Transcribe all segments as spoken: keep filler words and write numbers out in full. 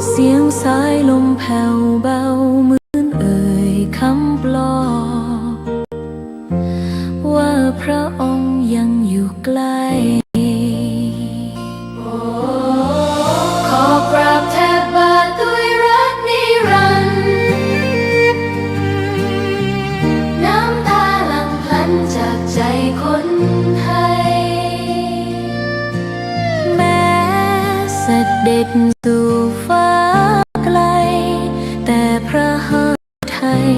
เสียงสายลมแผ่วเบาเหมือนเอ่ยคำปลอบ ว่าพระองค์ยังอยู่ใกล้ ขอกราบแทบบาทด้วยรักนิรันดร์ น้ำตาหลั่งพลันจากใจคนไทย แม้เสด็จสู่ฟ้าไกล แต่พระหฤทัย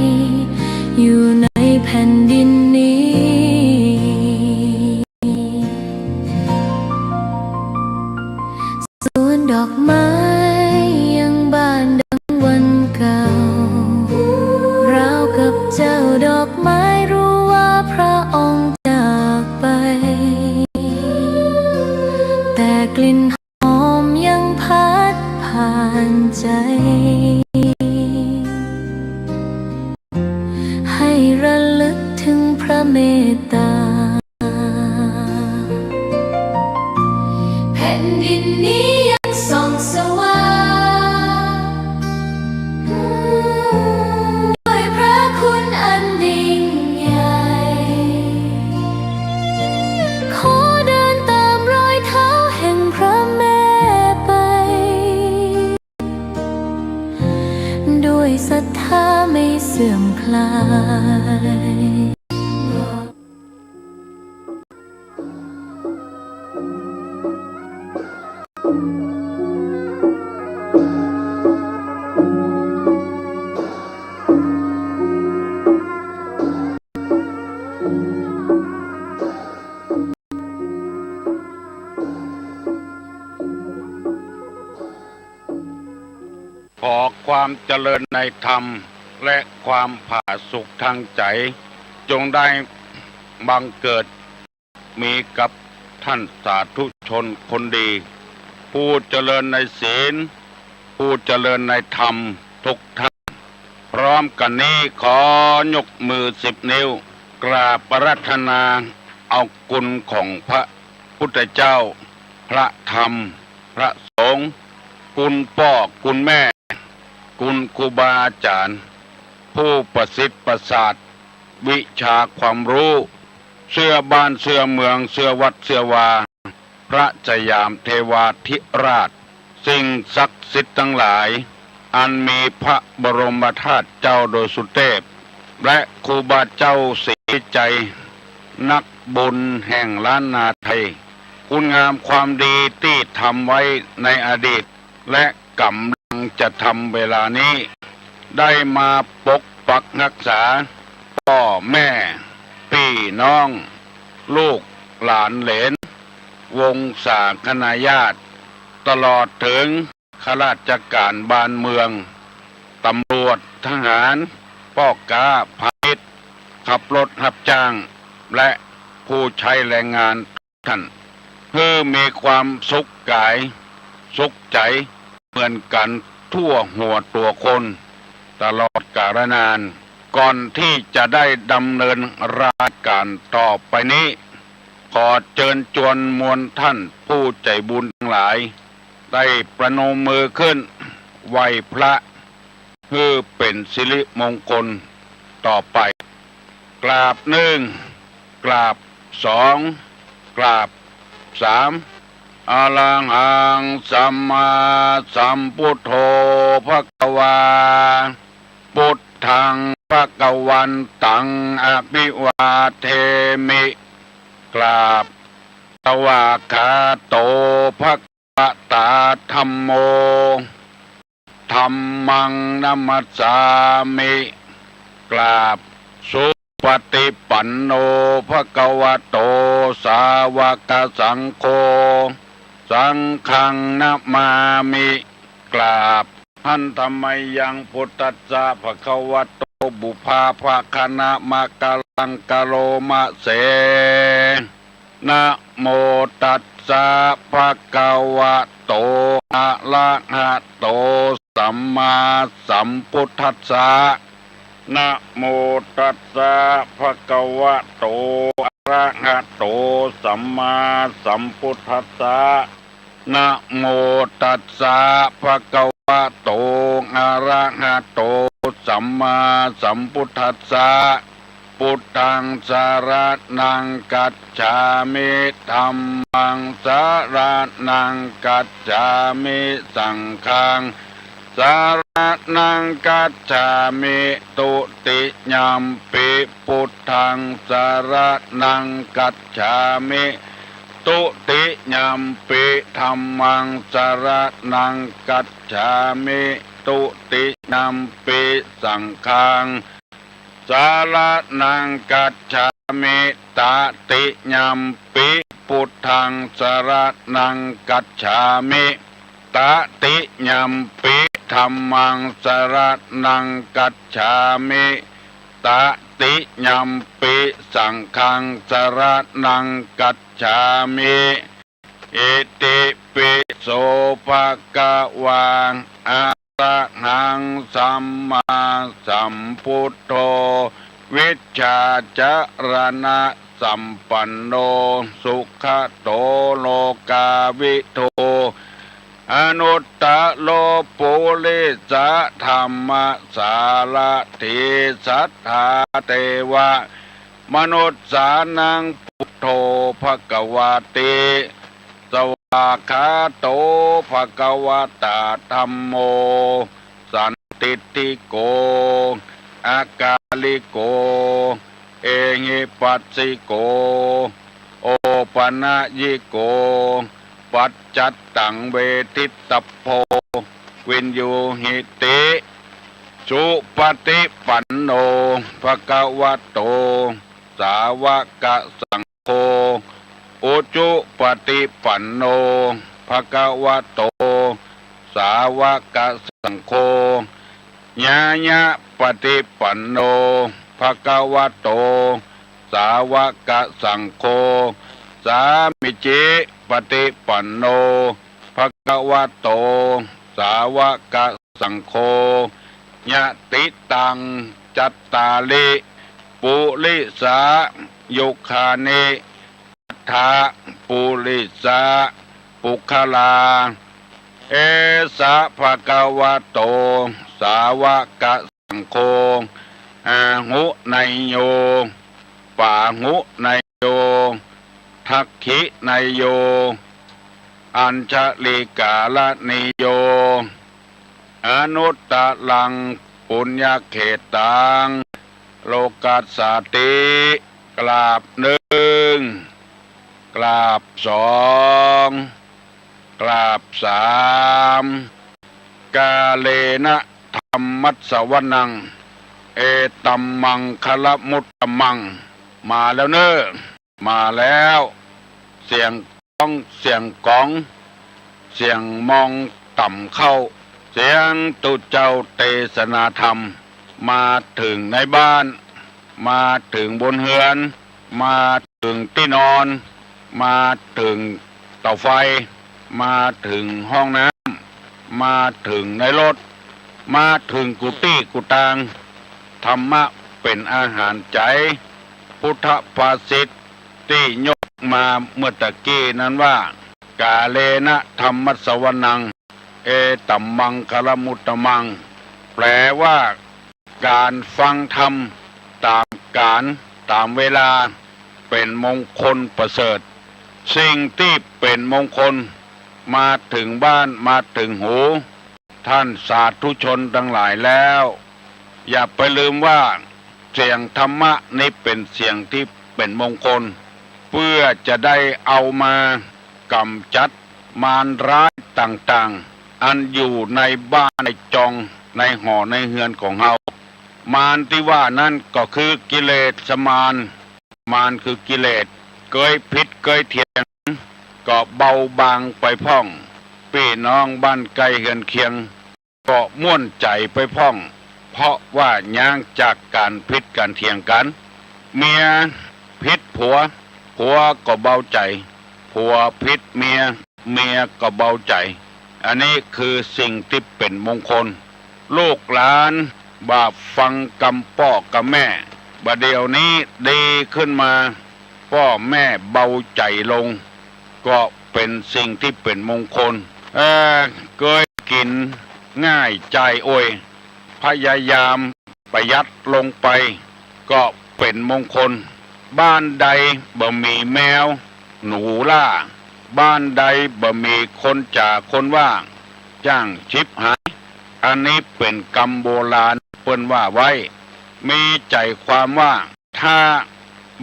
อยู่ในแผ่นดินนี้ สวนดอกไม้ยังบานดังวันเก่า ราวกับเจ้าดอกไม้รู้ว่าพระองค์จากไป แต่กลิ่นหอมยังพัดผ่านใจ ให้ระลึกถึงพระเมตตา แผ่นดินนี้ยังส่องสว่าง ด้วยพระคุณอันยิ่งใหญ่ ขอเดินตามรอยเท้าแห่งพระแม่ไป ด้วยศรัทธาไม่เสื่อมคลาย ขอความเจริญในธรรมและความผาสุกทางใจ๋ จงได้บังเกิดมีกับท่านสาธุชนคนดี ผู้เจริญในศีล ผู้เจริญในธรรมทุกท่าน พร้อมกั๋นนี้ขอยกมือสิบนิ้ว กราบอาราธนาเอาคุณของพระพุทธเจ้า พระธรรม พระสงฆ์ คุณป้อคุณแม่ คุณครูบาอาจ๋ารย์ ผู้ประสิทธิ์ประสาทวิชาความรู้ เสื้อบ้านเสื้อเมืองเสื้อวัดเสื้อวา พระสยามเทวาธิราช สิ่งศักดิ์สิทธิ์ตังหลาย อันมีพระบรมธาตุเจ้าดอยสุเทพ และครูบาเจ้าศรีวิชัย นักบุญแห่งล้านนาไทย คุณงามความดีตี้ทำไว้ในอดีต และก๋ำลังจะทำเวลานี้ ได้มาปกปักฮักษา ป้อแม่ ปี้น้อง ลูกหลานเหลน วงศาคณาญาติ ตลอดเถิงข้าราชก๋านบ้านเมือง ตำรวจ ทหาร ป้อก๊าพาณิชย์ ขับรถฮับจ้าง และผู้ใจ๊แรงงาน ท่าน หื้อมีความสุขก๋าย สุขใจ๋ เหมือนกั๋นทั่วหัวตั๋วคน ตลอดกาลนาน ก่อนตี้จะได้ดำเนินรายก๋านต่อไปนี้ ขอเจิญจวนมวลท่านผู้ใจ๋บุญตังหลาย ได้ประนมมือขึ้น ไหว้พระ หื้อเป๋นสิริมงคลต่อไป กราบนึ่ง กราบสอง กราบสาม อะระหังสัมมาสัมพุทโธ ภะคะวา พุทธัง ภะคะวันตัง อะภิวาเทมิ กราบ สวากขาโต ภะคะวะตา ธัมโม ธัมมัง นะมัสสามิ กราบ สุปฏิปันโน ภะคะวะโต สาวกสังโฆ สังฆัง นะมามิ กราบ หันตะมะยัง พุทธัสสะ ภะคะวะโต ปุพพะภะคะนะมะกะลัง กะโรมะเส นะโมตัสสะ ภะคะวะโต อะระหะโต สัมมาสัมพุทธัสสะ นะโมตัสสะ ภะคะวะโต อะระหะโต สัมมาสัมพุทธัสสะ นะโมตัสสะ ภะคะ โต อะระหะโต สัมมาสัมพุทธัสสะ พุทธังสะระณังกัจฉามิ ธัมมังสะระณังกัจฉามิ สังฆังสะระณังกัจฉามิ ตุติยัมปิ พุทธังสะระณังกัจฉามิ ตุติยัมปิ ธัมมังสะระณังกัจฉามิ ตุติยัมปิ สังฆังสะระณังกัจฉามิ ตติยัมปิ พุทธังสะระณังกัจฉามิ ตติยัมปิ ธัมมังสะระณังกัจฉามิ ตติยัมปิ สังฆังสะระณังกัจฉามิ อิติปิโส ภะคะวา อะระหัง สัมมาสัมพุทโธ วิชชาจะระณะสัมปันโน สุขะโต โลกาวิทู อนุตตะโร ปุริสะธัมมะสารถี สัตถาเตวะมนุสสานัง พุทโธ ภะคะวาติ สวากขาโต ภะคะวะตา ธัมโม สันทิฏฐิโก อะกาลิโก เอหิปัสสิโก โอปะนะยิโก ปัจจัตตัง เวทิตตะโพ วินยูหิติ สุปะฏิปันโน ภะคะวะโต สาวะกะสังโฆ อุจุปะฏิปันโน ภะคะวะโต สาวะกะสังโฆ ญาญะปะฏิปันโน ภะคะวะโต สาวะกะสังโฆ สามิจิปะฏิปันโน ภะคะวะโต สาวะกะสังโฆ ยะติตัง จัตตาริ ปุริสายุคานิ อัตถะ ปุริสะ ปุคคลา เอสะ ภะคะวะโต สาวะกะสังโฆ อาหุเนยโย ปาหุเนยโย ทักขิเนยโย อัญชลีกาลณีโย อนุตตะรัง ปุญญเขตตัง โลกัสสาติ กราบหนึ่ง กราบสอง กราบสาม กาเลนะธัมมัสสวนัง เอตัมมังคะละมุตตะมัง มาแล้วเน่อ มาแล้ว เสียงก้อง เสียงก๋อง เสียงมองต่ำเข้า เสียงตุ๊เจ้าเตสนาธรรม มาเถิงในบ้าน มาเถิงบนเฮือน มาเถิงตี้นอน มาเถิงเตาไฟ มาเถิงห้องน้ำ มาเถิงในรถ มาเถิงกู้ตี้กู้ตาง ธรรมะเป๋นอาหารใจ๋ พุทธภาษิตตี้ยกมาเมื่อตะกี้นั้นว่า กาเลนะธัมมัสสวนัง เอตัมมังคะละมุตตะมัง แปลว่า ก๋านฟังธรรมต๋ามก๋าลต๋ามเวลา เป๋นมงคลประเสริฐ สิ่งตี้เป๋นมงคล มาเถิงบ้านมาเถิงหู ท่านสาธุชนตังหลายแล้ว อย่าไปลืมว่า เสียงธรรมะนี้เป๋นเสียงตี้เป๋นมงคล เพื่อจะได้เอามากำจัดมารร้ายต่างๆ อันอยู่ในบ้านในจองในหอในเฮือนของเฮา มารตี้ว่านั้นก็คือกิเลสมาร มารคือกิเลส เกยผิดเกยเถียง ก็เบาบางไปพ่อง ปี้น้องบ้านใก้เฮือนเคียง ก็ม่วนใจ๋ไปพ่อง เพราะว่าย้างจากก๋านผิดก๋านเถียงกั๋น เมียผิดผัว ผัวก็เบาใจ๋ ผัวผิดเมีย เมียก็เบาใจ๋ อันนี้คือสิ่งตี้เป๋นมงคล ลูกหลานบ่าฟังกำป้อกำแม่ บ่าเดี่ยวนี้ดีขึ้นมา ป้อแม่เบาใจ๋ลง ก็เป๋นสิ่งตี้เป๋นมงคล เอ่อ เกยกิ๋น ง่ายใจ๋โอย พยายามประหยัดลงไปก็เป๋นมงคล บ้านใดบ่มีแมวหนูล่า บ้านใดบ่มีคนจ๋าคนว่า จ้างฉิบหาย อันนี้เป๋นกำโบราณเปิ้นว่าไว้ มีใจ๋ความว่า ถ้า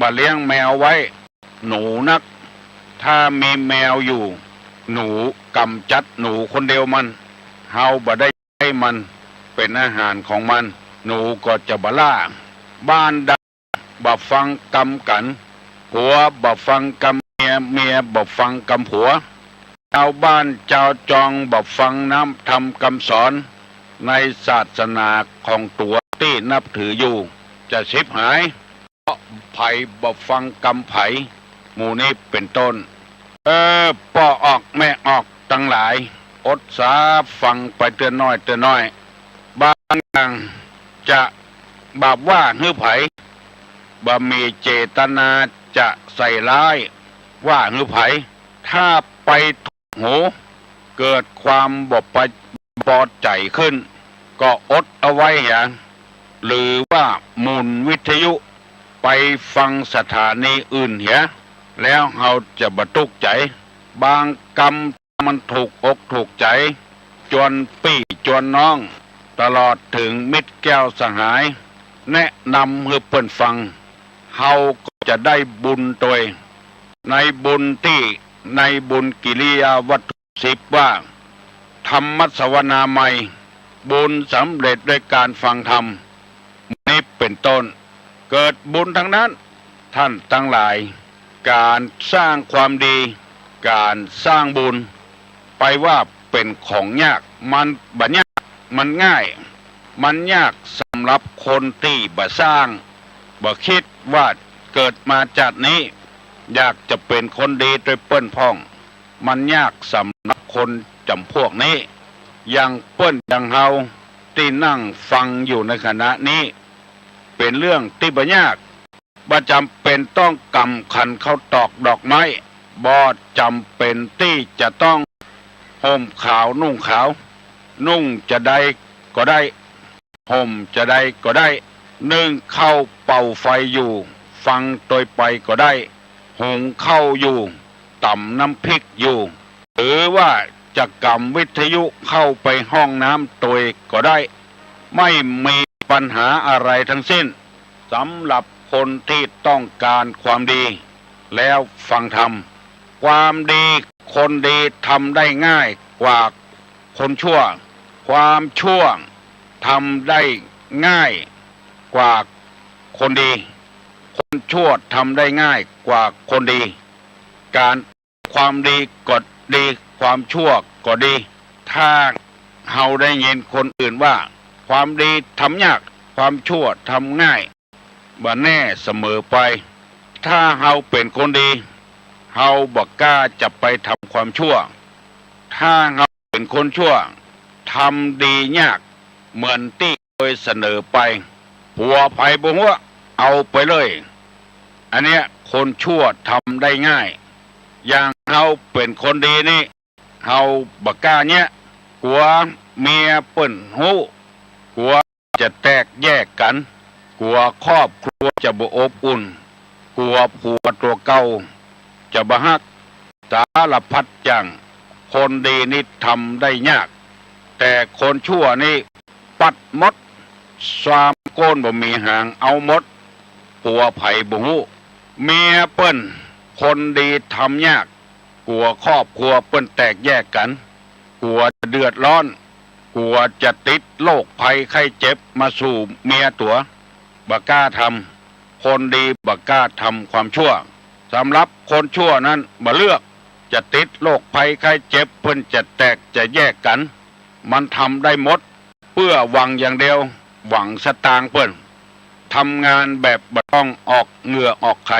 บ่เลี้ยงแมวไว้ หนูนัก ถ้ามีแมวอยู่ หนูก๋ำจัดหนูคนเดียวมัน เฮาบ่ได้ใจ๊มันเป๋นอาหารของมัน หนูก็จะบ่ล่า บ้านใดบ่ฟังกำกั๋น ผัวบ่ฟังกำเมีย เมียบ่ฟังกำผัว จาวบ้านจาวจองบ่ฟังน้ำธรรมกำสอน ในศาสนาของตั๋วตี้นับถืออยู่ จะฉิบหาย เพราะใผบ่ฟังกำใผ หมู่นี้เป๋นต้น เออ ป้อออกแม่ออกตังหลาย อดสาฟังไปเตื้อน้อยเตื้อน้อย บางอย่างจะบ่าว่าหื้อใผ บ่มีเจตนาจะใส่ร้ายว่าหื้อใผ ถ้าไปถูกหู เกิดความบ่ปอใจ๋ขึ้น ก็อดเอาไว้เหีย หรือว่าหมุนวิทยุไปฟังสถานีอื่นเหีย แล้วเฮาจะบ่ตุ๊กใจ๋ บางกำมันถูกอกถูกใจ๋ จวนปี้จวนน้อง ตลอดเถิงมิตรแก้วสหาย แนะนำหื้อเปิ้นฟัง เฮาก็จะได้บุญตวย ในบุญตี้ ในบุญกิริยาวัตถุสิบว่า ธรรมสวนามัย บุญสำเร็จด้วยการฟังธรรม นี้เป๋นต้น เกิดบุญทั้งนั้น ท่านตังหลาย ก๋านสร้างความดี ก๋านสร้างบุญ ไปว่าเป๋นของยาก มันบ่ยาก มันง่าย มันยากสำหรับคนตี้บ่สร้าง บ่กึ๊ดว่าเกิดมาจาตินี้ อยากจะเป๋นคนดีตวยเปิ้นพ่อง มันยากสำหรับคนจ๋ำพวกนี้ อย่างเปิ้นอย่างเฮาตี้นั่งฟังอยู่ในขณะนี้ เป๋นเรื่องตี้บ่ยาก บ่จ๋ำเป๋นต้องก๋ำขันข้าวตอกดอกไม้ บ่จ๋ำเป๋นตี้จะต้องห่มขาวนุ่งขาว นุ่งจาใดก็ได้ ห่มจาใดก็ได้ นึ่งข้าวเป่าไฟอยู่ ฟังตวยไปก็ได้ หุงข้าวอยู่ ต๋ำน้ำพริกอยู่ หรือว่าจะก๋ำวิทยุเข้าไปห้องน้ำตวยก็ได้ ไม่มีปัญหาอะไรทั้งสิ้น สำหรับคนตี้ต้องก๋านความดี แล้วฟังธรรม ความดี คนดีทำได้ง่ายกว่าคนชั่ว ความชั่วทำได้ง่ายกว่าคนดี คนชั่วทำได้ง่ายกว่าคนดี ก๋าน ความดีก็ดี ความชั่วก็ดี ถ้าเฮาได้ยินคนอื่นว่า ความดีทำยาก ความชั่วทำง่าย บ่แน่เสมอไป ถ้าเฮาเป๋นคนดี เฮาบ่กล้าจะไปทำความชั่ว ถ้าเฮาเป๋นคนชั่ว ทำดียาก เหมือนตี้เคยเสนอไป ผัวใผบ่ฮู้ เอาไปเลย อันเนี้ยคนชั่วทำได้ง่าย อย่างเฮาเป๋นคนดีนี่ เฮาบ่กล้าเยียะ กั๋วเมียเปิ้นฮู้ กั๋วจะแตกแยกกั๋น กั๋วครอบครัวจะบ่อบอุ่น กั๋วผัวตั๋วเก่าจะบ่ฮัก สารพัดอย่าง คนดีนี่ทำได้ยาก แต่คนชั่วนี่ปัดหมด สามโก้นบ่มีหาง เอาหมด ผัวใผบ่ฮู้ เมียเปิ้น คนดีทำยาก กั๋วครอบครัวเปิ้นแตกแยกกั๋น กั๋วจะเดือดร้อน กั๋วจะติดโรคภัยไข้เจ็บมาสู่เมียตั๋ว บ่กล้าทำ คนดีบ่กล้าทำความชั่ว สำหรับคนชั่วนั้นบ่เลือก จะติดโรคภัยไข้เจ็บ เปิ้นจะแตกจะแยกกั๋น มันทำได้หมด เปื้อหวังอย่างเดียว หวังสตางค์เปิ้น ทำงานแบบบ่ต้องออกเหงื่อออกไข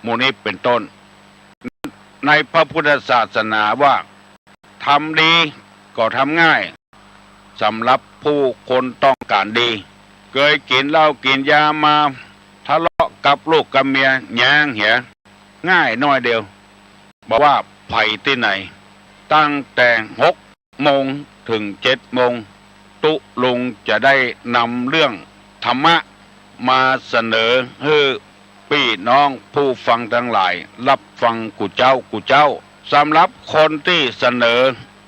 หมู่นี้เป๋นต้น ในพระพุทธศาสนาว่า ทำดีก็ทำง่าย สำหรับผู้คนต้องก๋านดี เกยกิ๋นเหล้ากิ๋นยามา ทะเลาะกับลูกกับเมีย หยังเหีย ง่ายน้อยเดียว บ่ว่าใผตี้ไหน ตั้งแต่หกโมงเถิงเจ็ดโมง ตุ๊ลุงจะได้นำเรื่องธรรมะมาเสนอหื้อปี้น้องผู้ฟังตังหลายฮับฟังกู้เจ๊ากู้เจ๊า สำหรับคนตี้เสนอ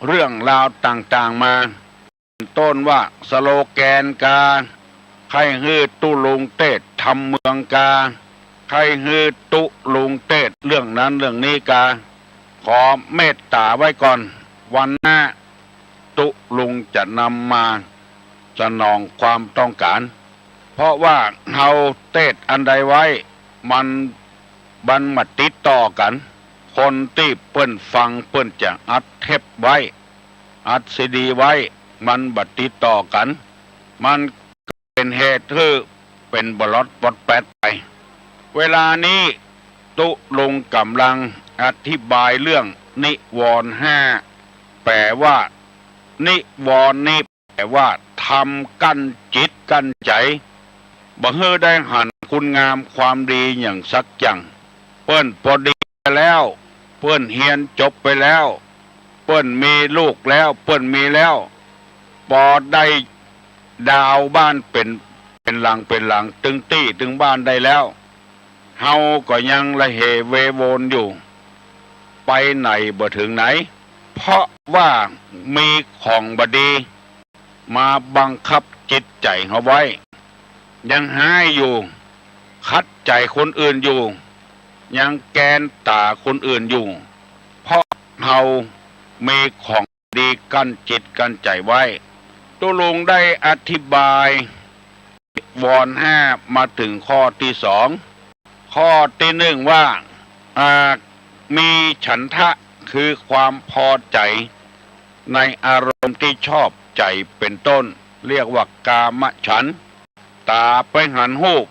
เรื่องราวต่างๆ มา ต้นว่าสโลแกนกา ใค่หื้อตุ๊ลุงเตสน์ธรรมเมืองกา ใค่หื้อตุ๊ลุงเตสน์เรื่องนั้นเรื่องนี้กา ขอเมตต๋าไว้ก่อน วันหน้าตุ๊ลุงจะนำมาสนองความต้องก๋าน เพราะว่าเฮาเตสน์อันใดไว้ มัน มันบ่ติดต่อกั๋น คนตี้เปิ้นฟังเปิ้นจะอัดเทปไว้ อัดซีดีไว้ มันบ่ติดต่อกั๋น มันเป๋นเหตุหื้อเป๋นบลอดปอดแป๊ดไป เวลานี้ตุ๊ลุงก่ำลังอธิบายเรื่องนิวรณ์ห้า แป๋ว่า นิวรณ์นี้แป๋ว่าธรรมกั้นจิตกั้นใจ๋ บ่หื้อได้หันคุณงามความดีอย่างสักอย่าง เปิ้นปอดีไปแล้ว เปิ้นเฮียนจบไปแล้ว เปิ้นมีลูกแล้ว เปิ้นมีแล้ว ปอได้ดาวน์บ้านเป๋น เป๋นหลังเป๋นหลัง ตึงตี้ตึงบ้านได้แล้ว เฮาก็ยังละเหเวโวนอยู่ ไปไหนบ่เถิงไหน เพราะว่ามีของบ่ดี มาบังคับจิตใจ๋เฮาไว้ ยังฮ้ายอยู่ ขัดใจ๋คนอื่นอยู่ ยังแกนต๋าคนอื่นอยู่ เพราะเฮามีของดีกั้นจิตกั้นใจ๋ไว้ ตุ๊ลุงได้อธิบายนิวรณ์ห้ามาเถิงข้อตี้สอง ข้อตี้หนึ่งว่า อ่า มีฉันทะ คือความพอใจ๋ในอารมณ์ตี้ชอบใจ๋เป๋นต้น เรียกว่ากามฉันทะ ต๋าไปหันฮูป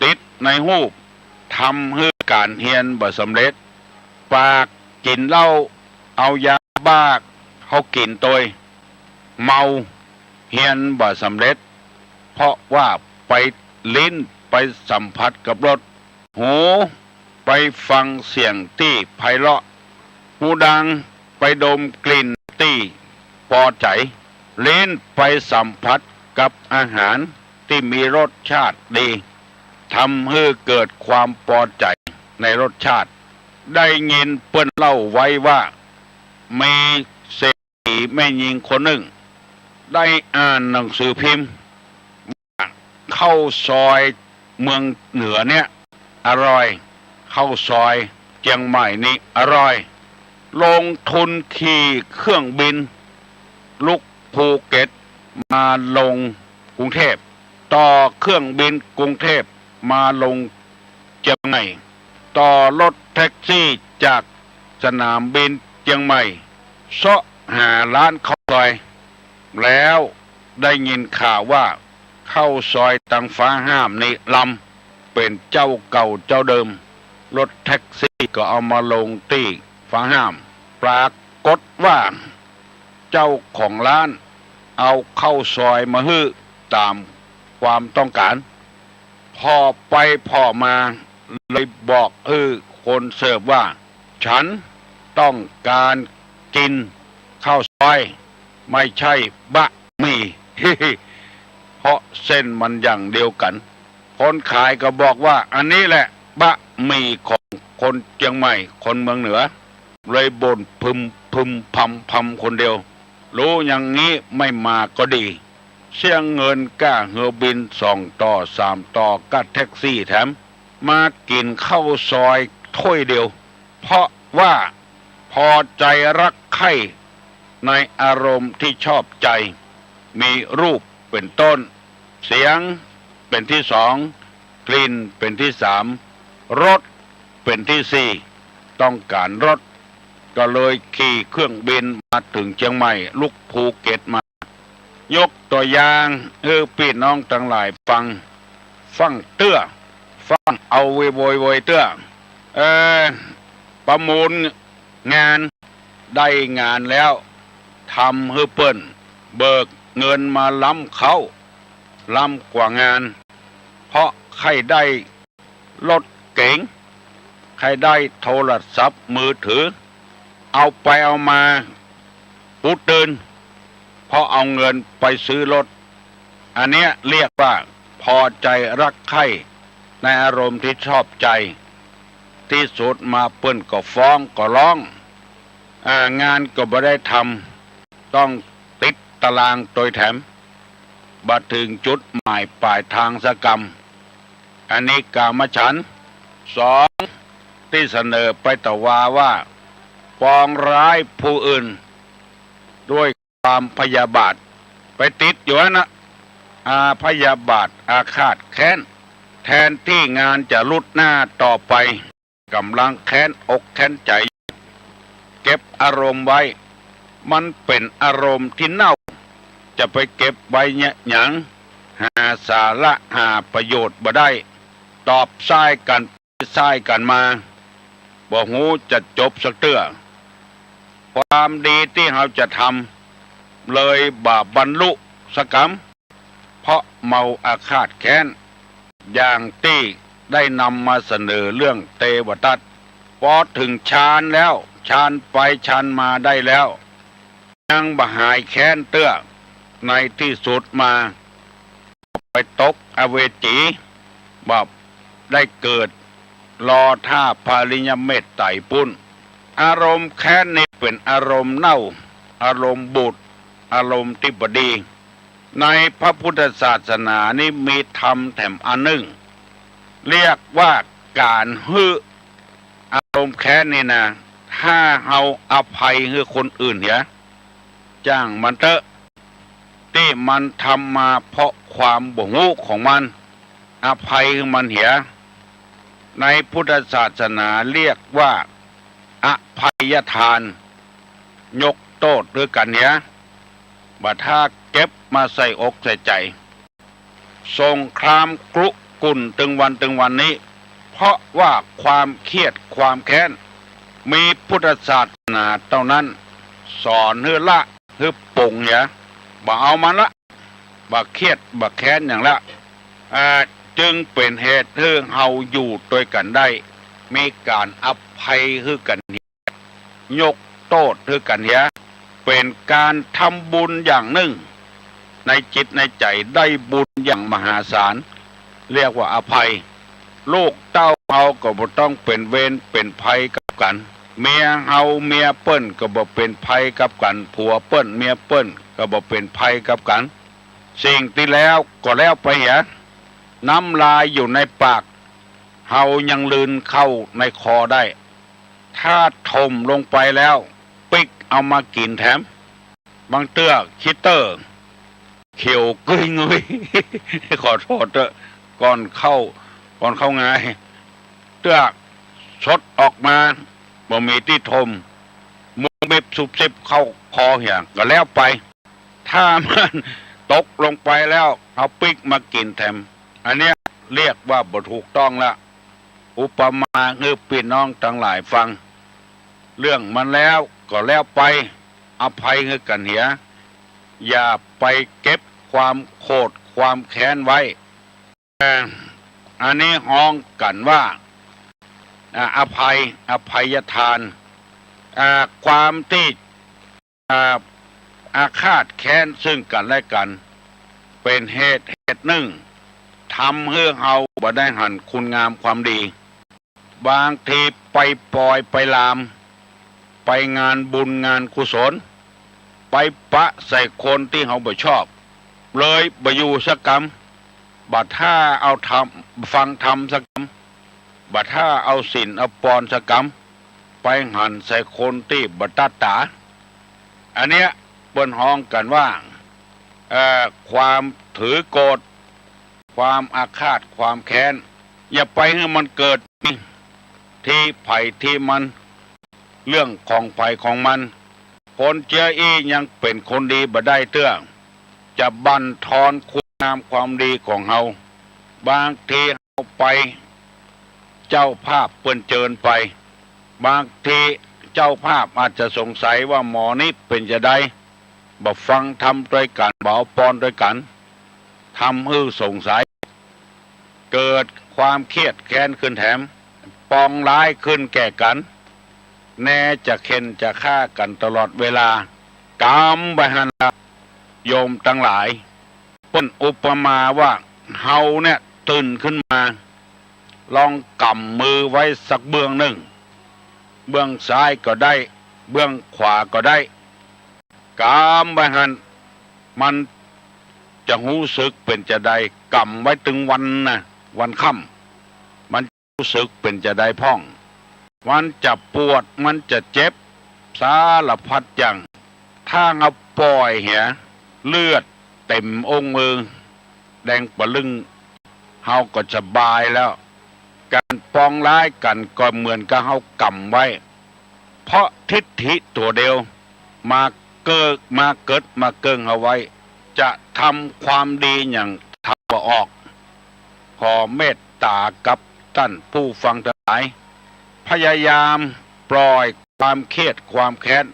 ติดในฮูป ทำหื้อก๋านเฮียนบ่สำเร็จ ปากกิ๋นเหล้า เอายาบ้าเข้ากิ๋นตวย เมา เฮียนบ่สำเร็จ เพราะว่าไป ลิ้นไปสัมผัสกับรส หูไปฟังเสียงตี้ไพเราะ ฮูดังไปดมกลิ่นตี้ปอใจ๋ ลิ้นไปสัมผัสกับอาหารตี้มีรสชาติดี ทำหื้อเกิดความปอใจ๋ในรสชาติ ได้ยินเปิ้นเล่าไว้ว่า มีเศรษฐีแม่ญิงคนนึ่ง ได้อ่านหนังสือพิมพ์ ข้าวซอยเมืองเหนือเนี่ยอร่อย ข้าวซอยเจียงใหม่นี่อร่อย ลงทุนขี่เครื่องบินลุกภูเก็ตมาลงกรุงเทพ ต่อเครื่องบินกรุงเทพมาลงเจียงใหม่ ต่อรถแท็กซี่จากสนามบินเจียงใหม่ เซาะหาร้านข้าวซอย แล้วได้ยินข่าวว่าข้าวซอยตังฟ้าห้ามนี่ลำ เป๋นเจ้าเก่าเจ้าเดิม รถแท็กซี่ก็เอามาลงตี้ฟ้าห้าม ปรากฏว่าเจ้าของร้านเอาข้าวซอยมาหื้อต๋ามความต้องก๋าน ผ่อไปผ่อมาเลยบอกหื้อคนเสิร์ฟว่า ฉันต้องการกิ๋นข้าวซอย ไม่ใช่บะหมี่ เพราะเส้นมันอย่างเดียวกั๋น คนขายก็บอกว่า อันนี้แหละบะหมี่ของคนเจียงใหม่ คนเมืองเหนือ เลยบ่นพึมพึมพำพำคนเดียว รู้อย่างนี้ไม่มาก็ดี เสียเงินก้าเฮือบินสองต่อสามต่อ ก้าแท็กซี่แถม มากิ๋นข้าวซอยถ้วยเดียว เพราะว่าพอใจ๋รักใค่ในอารมณ์ตี้ชอบใจ๋ มีรูปเป๋นต้น เสียงเป๋นตี้สอง กลิ่นเป๋นตี้สาม รสเป๋นตี้สี่ ต้องก๋านรส ก็เลยขี่เครื่องบินมาเถิงเจียงใหม่ ลุกภูเก็ตมา ยกตั๋วอย่างหื้อปี้น้องตังหลายฟัง ฟั่งเตื้อ ฟั่งเอาโวยๆ เตื้อ เออ ประมูลงาน ได้งานแล้ว ทำหื้อเปิ้น เบิกเงินมาล้ำเค้า ล้ำกว่างาน เพราะใค่ได้ รถเก๋ง ใค่ได้โทรศัพท์มือถือ เอาไปเอามา ปู๊ดตื่น เพราะเอาเงินไปซื้อรถ อันเนี้ยเรียกว่าพอใจรักใคร่ในอารมณ์ที่ชอบใจ ตี้สุดมาเปิ้นก็ฟ้องก็ร้อง อ่า งานก็บ่ได้ทำ ต้องติดตารางตวยแถม บ่เถิงจุดหมายปลายตางสักกำ อันนี้กามฉันท์ สอง ตี้เสนอไปตวาว่า ปองร้ายผู้อื่น ด้วยความพยาบาท ไปติดอยู่หั้นนะ อา พยาบาทอาฆาตแค้น แทนตี้งานจะลุดหน้าต่อไป ก๋ำลังแค้นอกแค้นใจ๋ เก็บอารมณ์ไว้ มันเป๋นอารมณ์ตี้เน่า จะไปเก็บไว้เยียะหยัง หาสาระหาประโยชน์บ่ได้ ตอบซ้ายกั๋นไปซ้ายกั๋นมา บ่ฮู้จะจบสักเตื้อ ความดีตี้เฮาจะทำ เลยบ่บรรลุสักกำ เพราะเมาอาฆาตแค้น อย่างตี้ได้นำมาเสนอเรื่องเตวทัต ปอเถิงฌานแล้ว ฌานไปฌานมาได้แล้ว ยังบ่หายแค้นเตื้อ ในตี้สุดมา ไปตกอเวจี บ่ได้เกิด รอถ้าปริญญาเมตไตรปุ้น อารมณ์แค้นนี้เป๋นอารมณ์เน่า อารมณ์บูด อารมณ์ตี้บ่ดี ในพระพุทธศาสนานี้มีธรรมแถมอันนึ่ง เรียกว่าก๋านหื้อ อารมณ์แค้นนี่นะ ถ้าเฮาอภัยหื้อคนอื่นเหีย จ้างมันเต๊อะ ตี้มันทำมาเพราะความบ่ฮู้ของมัน อภัยหื้อมันเหีย ในพุทธศาสนาเรียกว่าอภัยทาน ยกโต้ษหื้อกั๋นเหีย บ่ถ้าเก็บมาใส่อกใส่ใจ๋ สงครามครุกรุ่นตึงวันตึงวันนี้ เพราะว่าความเคียดความแค้น มีพุทธศาสนาเต้านั้น สอนหื้อละ หื้อปงเหีย บ่เอามันละ บ่เคียดบ่แค้นหยังละ อ่า จึงเป๋นเหตุหื้อเฮาอยู่ตวยกั๋นได้ มีก๋านอภัยหื้อกั๋นเหีย ยกโต้ษหื้อกั๋นเหีย เป๋นก๋านทำบุญอย่างนึ่ง ในจิตในใจ๋ได้บุญอย่างมหาศาล เรียกว่าอภัย ลูกเต้าเฮาก็บ่ต้องเป๋นเวรเป๋นภัยกับกั๋น เมียเฮาเมียเปิ้นก็บ่เป๋นภัยกับกั๋น ผัวเปิ้นเมียเปิ้นก็บ่เป๋นภัยกับกั๋น สิ่งตี้แล้วก็แล้วไปเหีย น้ำลายอยู่ในปาก เฮายังลืนเข้าในคอได้ ถ้าถมลงไปแล้ว ปิ๊กเอามากิ๋นแถม บางเตื้อขี้เต๊อ เขียวกึ้ยงุ้ย ขอโต้ษเต๊อะ ก่อนเข้า ก่อนเข้างาย เตื้อสดออกมา บ่มีตี้ถม มุบมิบซุบซิบเข้าคอเหีย ก็แล้วไป ถ้ามันตกลงไปแล้ว เอาปิ๊กมากิ๋นแถม อันเนี้ยเรียกว่าบ่ถูกต้องละ อุปมาหื้อปี้น้องตังหลายฟัง เรื่องมันแล้วก็แล้วไป อภัยหื้อกั๋นเหีย อย่าไปเก็บความโขดความแค้นไว้ เอ่อ อันนี้ฮ้องกั๋นว่า อ่า อภัย อภัยทาน อ่า ความตี้ อ่า อาฆาตแค้นซึ่งกั๋นและกั๋น เป๋นเหตุ เหตุนึ่ง ทำหื้อเฮาบ่ได้หันคุณงามความดี บางทีไปปอยไปลาม ไปงานบุญงานกุศล ไปปะใส่คนตี้เฮาบ่ชอบ เลยบ่อยู่สักกำ บ่ถ้าเอาธรรม ฟังธรรมสักกำ บ่ถ้าเอาศีลเอาปอนสักกำ ไปหันใส่คนตี้บ่ตัดต๋า อันเนี้ยเปิ้นฮ้องกั๋นว่า เอ่อ ความถือโกรธ ความอาฆาต ความแค้น อย่าไปหื้อมันเกิด ตี้ใผตี้มัน เรื่องของใผของมัน คนเจื้ออี้ยังเป๋นคนดีบ่ได้เตื้อ จะบั่นทอนคุณงามความดีของเฮา บางทีเฮาไป เจ้าภาพเปิ้นเจิญไป บางทีเจ้าภาพอาจจะสงสัยว่าหมอนี้เป๋นจาใด บ่ฟังธรรมตวยกั๋น บ่เอาปอนตวยกั๋น ทำหื้อสงสัย เกิดความเคียดแค้นขึ้นแถม ปองร้ายขึ้นแก่กั๋น แน่จะเข่นจะฆ่ากั๋นตลอดเวลา กำไปหั้นละ โยมตังหลาย เปิ้นอุปมาว่า เฮาเนี่ยตื่นขึ้นมา ลองก๋ำมือไว้สักเบื้องนึ่ง เบื้องซ้ายก็ได้ เบื้องขวาก็ได้ ก๋ำไว้หั้น มันจะฮู้สึกเป๋นจาใด ก๋ำไว้ตึงวันนะ วันค่ำ มันจะฮู้สึกเป๋นจาใดพ่อง มันจะปวด มันจะเจ็บ สารพัดอย่าง ถ้าเฮาป่อยเหีย เลือดเต๋มองค์มือ แดงปะลึ้ง เฮาก็สบายแล้ว ก๋านปองร้ายกั๋นก็เหมือนกับเฮาก๋ำไว้ เพราะทิฏฐิตั๋วเดียว มาเกิด มาเกิด มาเกิ่งเอาไว้ จะทำความดีอย่างทำบ่ออก ขอเมตต๋ากับต้านผู้ฟังตังหลาย พยายามปล่อยความเครียดความแค้น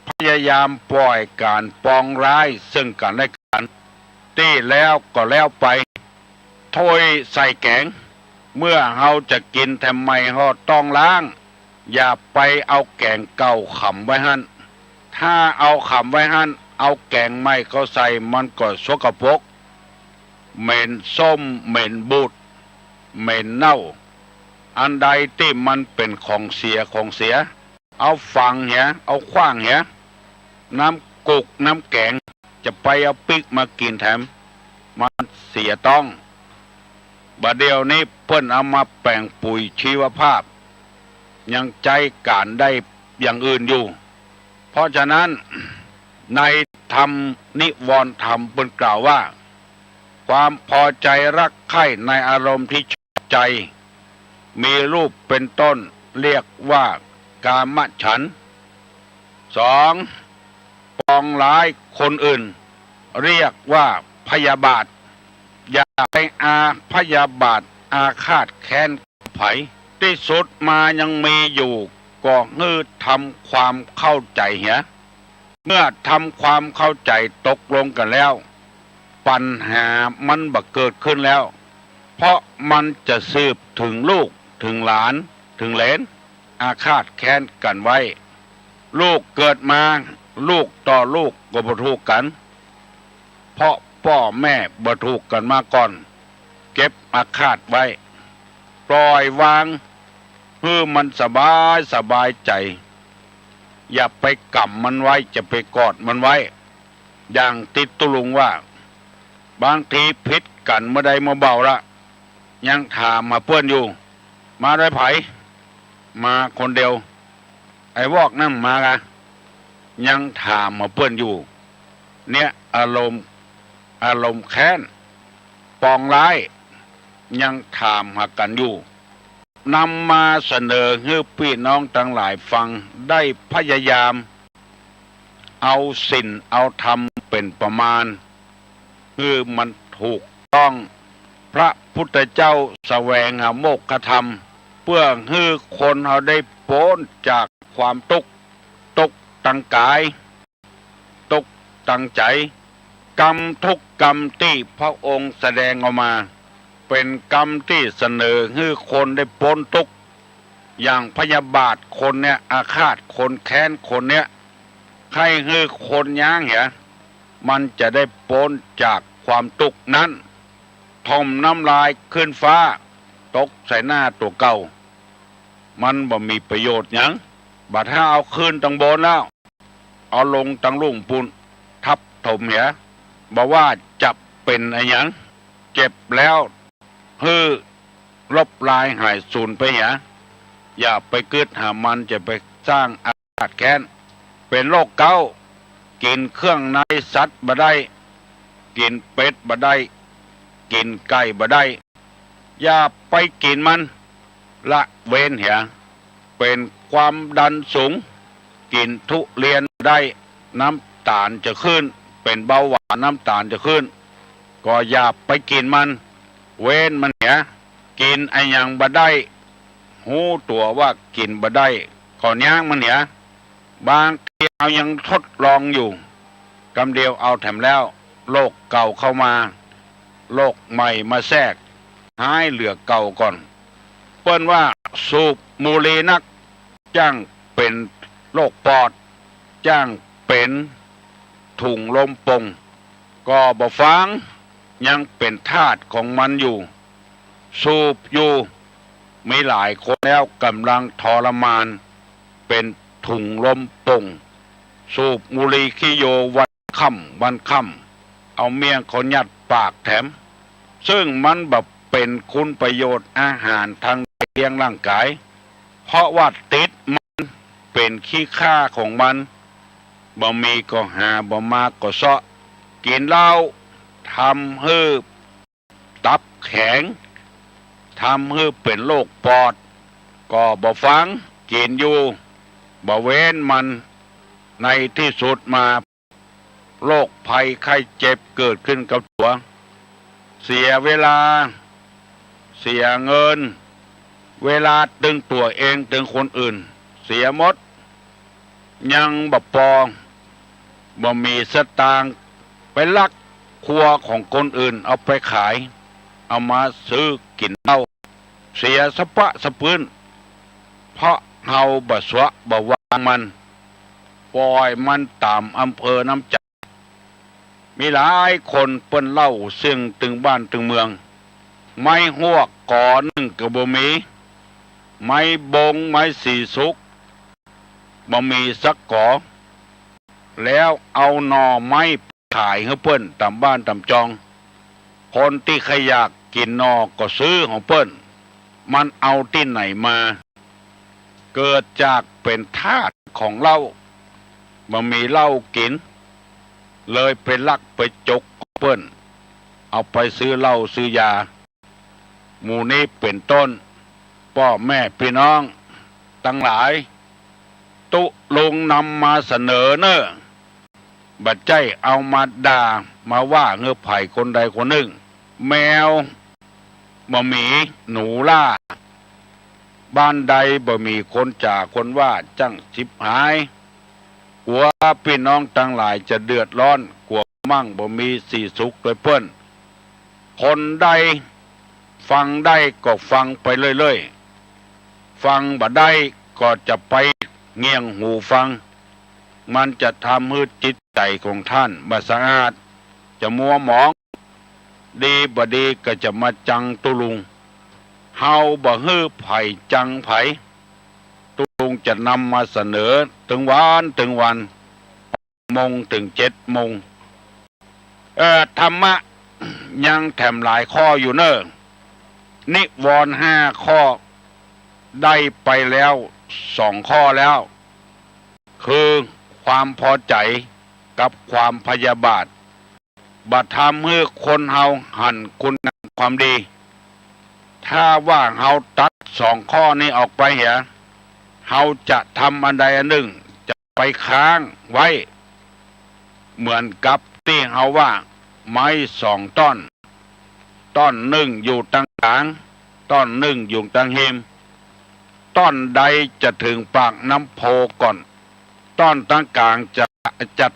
พยายามปล่อยก๋านปองร้ายเซิ่งกั๋นและกั๋น ตี้แล้วก็แล้วไป ถ้วยใส่แก๋ง เมื่อเฮาจะกิ๋นแถมใหม่ฮอดต้องล้าง อย่าไปเอาแก๋งเก่าขำไว้หั้น ถ้าเอาขำไว้หั้น เอาแก๋งใหม่เข้าใส่ มันก็สกปรก เหม็นส้ม เหม็นบูด เหม็นเน่า อันใดตี้มันเป๋นของเสีย ของเสีย เอาฝังเหีย เอาขว้างเหีย น้ำกุกน้ำแก๋ง จะไปเอาปิ๊กมากิ๋นแถม มันเสียต้อง บ่าเดี่ยวนี้เปิ้นเอามาแป๋งปุ๋ยชีวภาพ ยังใจ๊ก๋านได้อย่างอื่นอยู่ เพราะฉะนั้น ในธรรมนิวรณ์ธรรมเปิ้นกล่าวว่า ความพอใจรักใคร่ในอารมณ์ที่ชอบใจ มีรูปเป๋นต้น เรียกว่ากามฉันท์ สอง ปองร้ายคนอื่น เรียกว่าพยาบาท อย่าไปอาพยาบาทอาฆาตแค้นใผ ตี้สุดมายังมีอยู่ ก็หื้อทำความเข้าใจ๋เหีย เมื่อทำความเข้าใจ๋ตกลงกั๋นแล้ว ปัญหามันบ่เกิดขึ้นแล้ว เพราะมันจะสืบเถิงลูก เถิงหลาน เถิงเหลน อาฆาตแค้นกั๋นไว้ ลูกเกิดมา ลูกต่อลูกก็บ่ถูกกั๋น เพราะป้อแม่บ่ถูกกั๋นมาก่อน เก็บอาฆาตไว้ ปล่อยวาง หื้อมันสบาย สบายใจ๋ อย่าไปก๋ำมันไว้ อย่าไปกอดมันไว้ อย่างตี้ตุ๊ลุงว่า บางทีผิดกั๋นเมื่อใดเมื่อเบาละ ยังถามหาเปิ้นอยู่ มาด้วยใผ มาคนเดียว ไอ้วอกนั่นมากะ ยังถามหาเปิ้นอยู่ เนี่ยอารมณ์ อารมณ์แค้น ปองร้าย ยังถามหากั๋นอยู่ นำมาเสนอหื้อปี้น้องตังหลายฟัง ได้พยายาม เอาศีลเอาธรรมเป๋นประมาณ หื้อมันถูกต้อง พระพุทธเจ้าแสวงหาโมกขธรรม เปื้อหื้อคนเฮาได้ป๊นจากความตุ๊กข์ ตุ๊กข์ตางก๋าย ตุ๊กข์ตางใจ๋ กรรมทุกกรรมตี้พระองค์แสดงออกมา เป๋นกรรมตี้เสนอหื้อคนได้ป๊นตุ๊กข์ อย่างพยาบาทคนเนี่ย อาฆาตคนแค้นคนเนี่ย ใค่หื้อคนย้างเหีย มันจะได้ป๊นจากความตุ๊กข์นั้น ถ่มน้ำลายขึ้นฟ้า ตกใส่หน้าตั๋วเก่า มันบ่มีประโยชน์หยัง บ่าถ้าเอาขึ้นตางบนแล้ว เอาลงตางลุ่มปู้น ทับถมเหีย บ่ว่าจะเป๋นอะหยัง เจ็บแล้ว หื้อลบลายหายสูญไปเหีย อย่าไปกึ๊ดหามัน จะไปสร้างอาฆาตแค้น เป๋นโรคเก๊า กิ๋นเครื่องในสัตว์บ่ได้ กิ๋นเป็ดบ่ได้ กิ๋นไก่บ่ได้ อย่าไปกิ๋นมัน ละเว้นเหีย เป๋นความดันสูง กิ๋นทุเรียนบ่ได้ น้ำตาลจะขึ้น เป๋นเบาหวาน น้ำตาลจะขึ้น ก็อย่าไปกิ๋นมัน เว้นมันเหีย กิ๋นอะหยังบ่ได้ ฮู้ตั๋วว่ากิ๋นบ่ได้ ก็ย้างมันเหีย บางทีเฮายังทดลองอยู่ กำเดียวเอาแถมแล้ว โรคเก่าเข้ามา โรคใหม่มาแทรก หายเหลือเก่าก่อน เปิ้นว่าสูบบุหรี่นัก จ้างเป๋นโรคปอด จ้างเป๋น ถุงลมป่ง ก็บ่ฟัง ยังเป๋นทาสของมันอยู่ สูบอยู่ มีหลายคนแล้วก่ำลังทรมาน เป๋นถุงลมป่ง สูบบุหรี่ขี้โยวันค่ำวันค่ำ เอาเมี่ยงเขายัดปากแถม ซึ่งมันบ่เป๋นคุณประโยชน์อาหารตางเลี้ยงร่างก๋าย เพราะว่าติดมันเป๋นขี้ข้าของมัน บ่มีก็หา บ่มาก็เซาะ กิ๋นเหล้า ทำหื้อตับแข็ง ทำหื้อเป๋นโรคปอด ก็บ่ฟัง กิ๋นอยู่ บ่เว้นมัน ในตี้สุดมา โรคภัยไข้เจ็บเกิดขึ้นกับตั๋ว เสียเวลา เสียเงิน เวลาตึงตั๋วเองตึงคนอื่น เสียหมด ยังบ่ปอ บ่มีสตางค์ ไปลักครัวของคนอื่นเอาไปขาย เอามาซื้อกิ๋นเหล้า เสียสะป๊ะสะปื้น เพราะเฮาบ่สวะบ่วางมัน ป่อยมันต๋ามอำเภอน้ำใจ๋ มีหลายคนเปิ้นเล่าเสี้ยงตึงบ้านตึงเมือง ไม้ฮวกก๋อนึ่งก็บ่มี ไม้บงไม้สีสุก บ่มีสักก๋อ แล้วเอาหน่อไม้ขายหื้อเปิ้นต๋ามบ้านต๋ามจอง คนตี้ใค่อยากกิ๋นหน่อก็ซื้อของเปิ้น มันเอาตี้ไหนมา เกิดจากเป๋นทาสของเหล้า บ่มีเหล้ากิ๋น เลยไปลักไปจกเปิ้น เอาไปซื้อเหล้าซื้อยา หมู่นี้เป๋นต้น ป้อแม่ปี้น้องตังหลาย ตุ๊ลุงนำมาเสนอเน่อ บ่ใจ้เอามาด่ามาว่าหื้อใผคนใดคนนึ่ง แมวบ่มี หนูล่า บ้านใดบ่มีคนจ๋าคนว่าจั้งฉิบหาย กั๋วปี้น้องตังหลายจะเดือดร้อน กั๋วมั่งบ่มีสีสุขตวยเปิ้น คนใดฟังได้ก็ฟังไปเรื่อยๆ ฟังบ่ได้ก็จะไปเงี่ยงหูฟัง มันจะทำหื้อจิตใจ๋ของต้านบ่สะอาด จะมัวหมอง ดีบ่ดีก็จะมาจังตุ๊ลุง เฮาบ่หื้อใผจังใผ ตุ๊ลุงจะนำมาเสนอตึงวันตึงวัน โมงเถิงเจ็ดโมง เอ่อ ธรรมะยังแถมหลายข้ออยู่เน่อ นิวรณ์ห้าข้อ ได้ไปแล้วสองข้อแล้ว คือความพอใจ๋กับความพยาบาท บ่ทำหื้อคนเฮาหันคุณงามความดี ถ้าว่าเฮาตัดสองข้อนี้ออกไปเหีย เฮาจะทำอันใดอันนึ่งจะไปค้างไว้ เหมือนกับตี้เฮาว่า ไม้สองต้อน ต้อนนึ่งอยู่ตังก๋าง ต้อนนึ่งอยู่ตังฮิม ต้อนใดจะเถิงปากน้ำโพก่อน ต้อนตังก๋างจะ จะ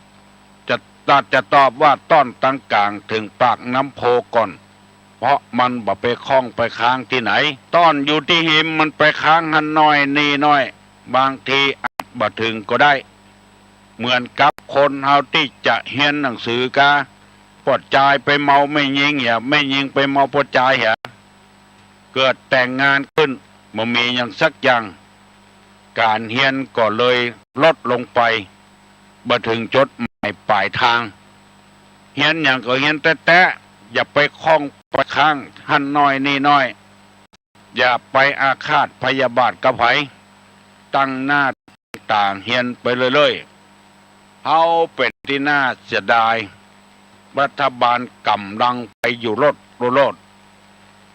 จะ จะตอบว่าต้อนตังก๋างเถิงปากน้ำโพก่อน เพราะมันบ่ไปข้องไปค้างตี้ไหน ต้อนอยู่ตี้ฮิมมันไปค้างหั้นหน้อยนี่หน้อย บางทีอาจบ่เถิงก็ได้ เหมือนกับคนเฮาตี้จะเฮียนหนังสือกา ป้อจายไปเมาแม่ญิงเหีย แม่ญิงไปเมาป้อจายเหีย เกิดแต่งงานขึ้น บ่มีหยังสักอย่าง ก๋านเฮียนก็เลยลดลงไป บ่เถิงจุดหมายป๋ายตาง เฮียนหยังก็เฮียนแต๊ๆ อย่าไปข้องไปค้างหั้นหน้อยนี่หน้อย อย่าไปอาฆาตพยาบาทกับใผ ตั้งหน้าตั้งต๋าเฮียนไปเรื่อยๆ เฮาเป๋นตี้น่าเสียดาย รัฐบาลก่ำลังไปอยู่โลดโลด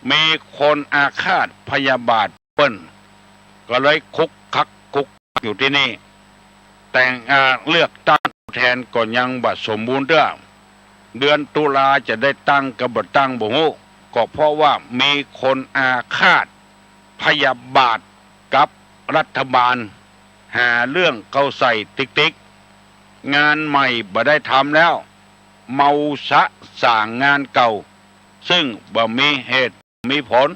มีคนอาฆาตพยาบาทเปิ้น ก็เลยคุกคักคุกคักอยู่ตี้นี่ แต่ง อ่า เลือกตั้งผู้แทนก็ยังบ่สมบูรณ์เตื้อ เดือนตุลาจะได้ตั้งกับบ่ตั้งบ่ฮู้ ก็เพราะว่ามีคนอาฆาตพยาบาทกับรัฐบาล หาเรื่องเข้าใส่ติ๊กๆ งานใหม่บ่ได้ทำแล้ว เมาสะสางงานเก่า ซึ่งบ่มีเหตุ มีผล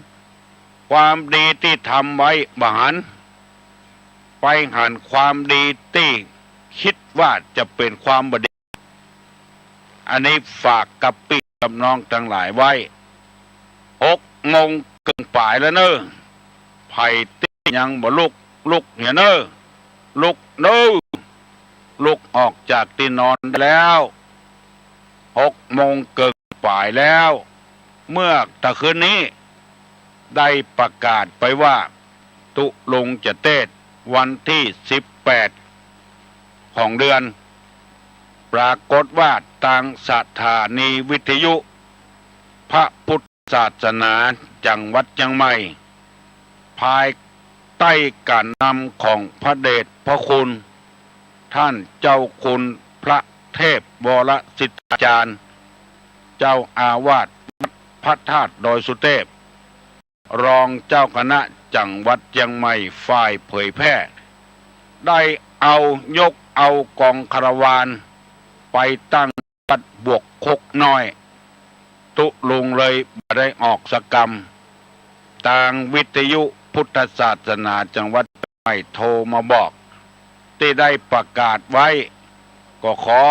ความดีตี้ทำไว้บ่หัน ไปหันความดีตี้กึ๊ดว่าจะเป๋นความบ่ดี อันนี้ฝากกับปี้กับน้องตังหลายไว้ หกโมงเกิ่งป๋ายแล้วเน่อ ใผตี้ยังบ่ลุก ลุกเหียเน่อ ลุกเน่อ ลุกออกจากตี้นอนได้แล้ว หกโมงเกิ่งป๋ายแล้ว เมื่อตะคืนนี้ ได้ประกาศไปว่า ตุ๊ลุงจะเตสน์วันตี้สิบแปดของเดือน ปรากฏว่าตางสถานีวิทยุพระพุทธศาสนาจังหวัดเจียงใหม่ ภายใต้ก๋านนำของพระเดชพระคุณ ท่านเจ้าคุณพระเทพวรสิทธาจารย์ เจ้าอาวาสวัดพระธาตุดอยสุเทพ รองเจ้าคณะจังหวัดเจียงใหม่ฝ่ายเผยแพร่ ได้เอา ยกเอากองคาราวานไปตั้งวัดบวกคกน้อย ตุ๊ลุงเลยบ่ได้ออกสักกำ ตางวิทยุพุทธศาสนาจังหวัดเจียงใหม่โทรมาบอก ตี้ได้ประกาศไว้ ก็ขอ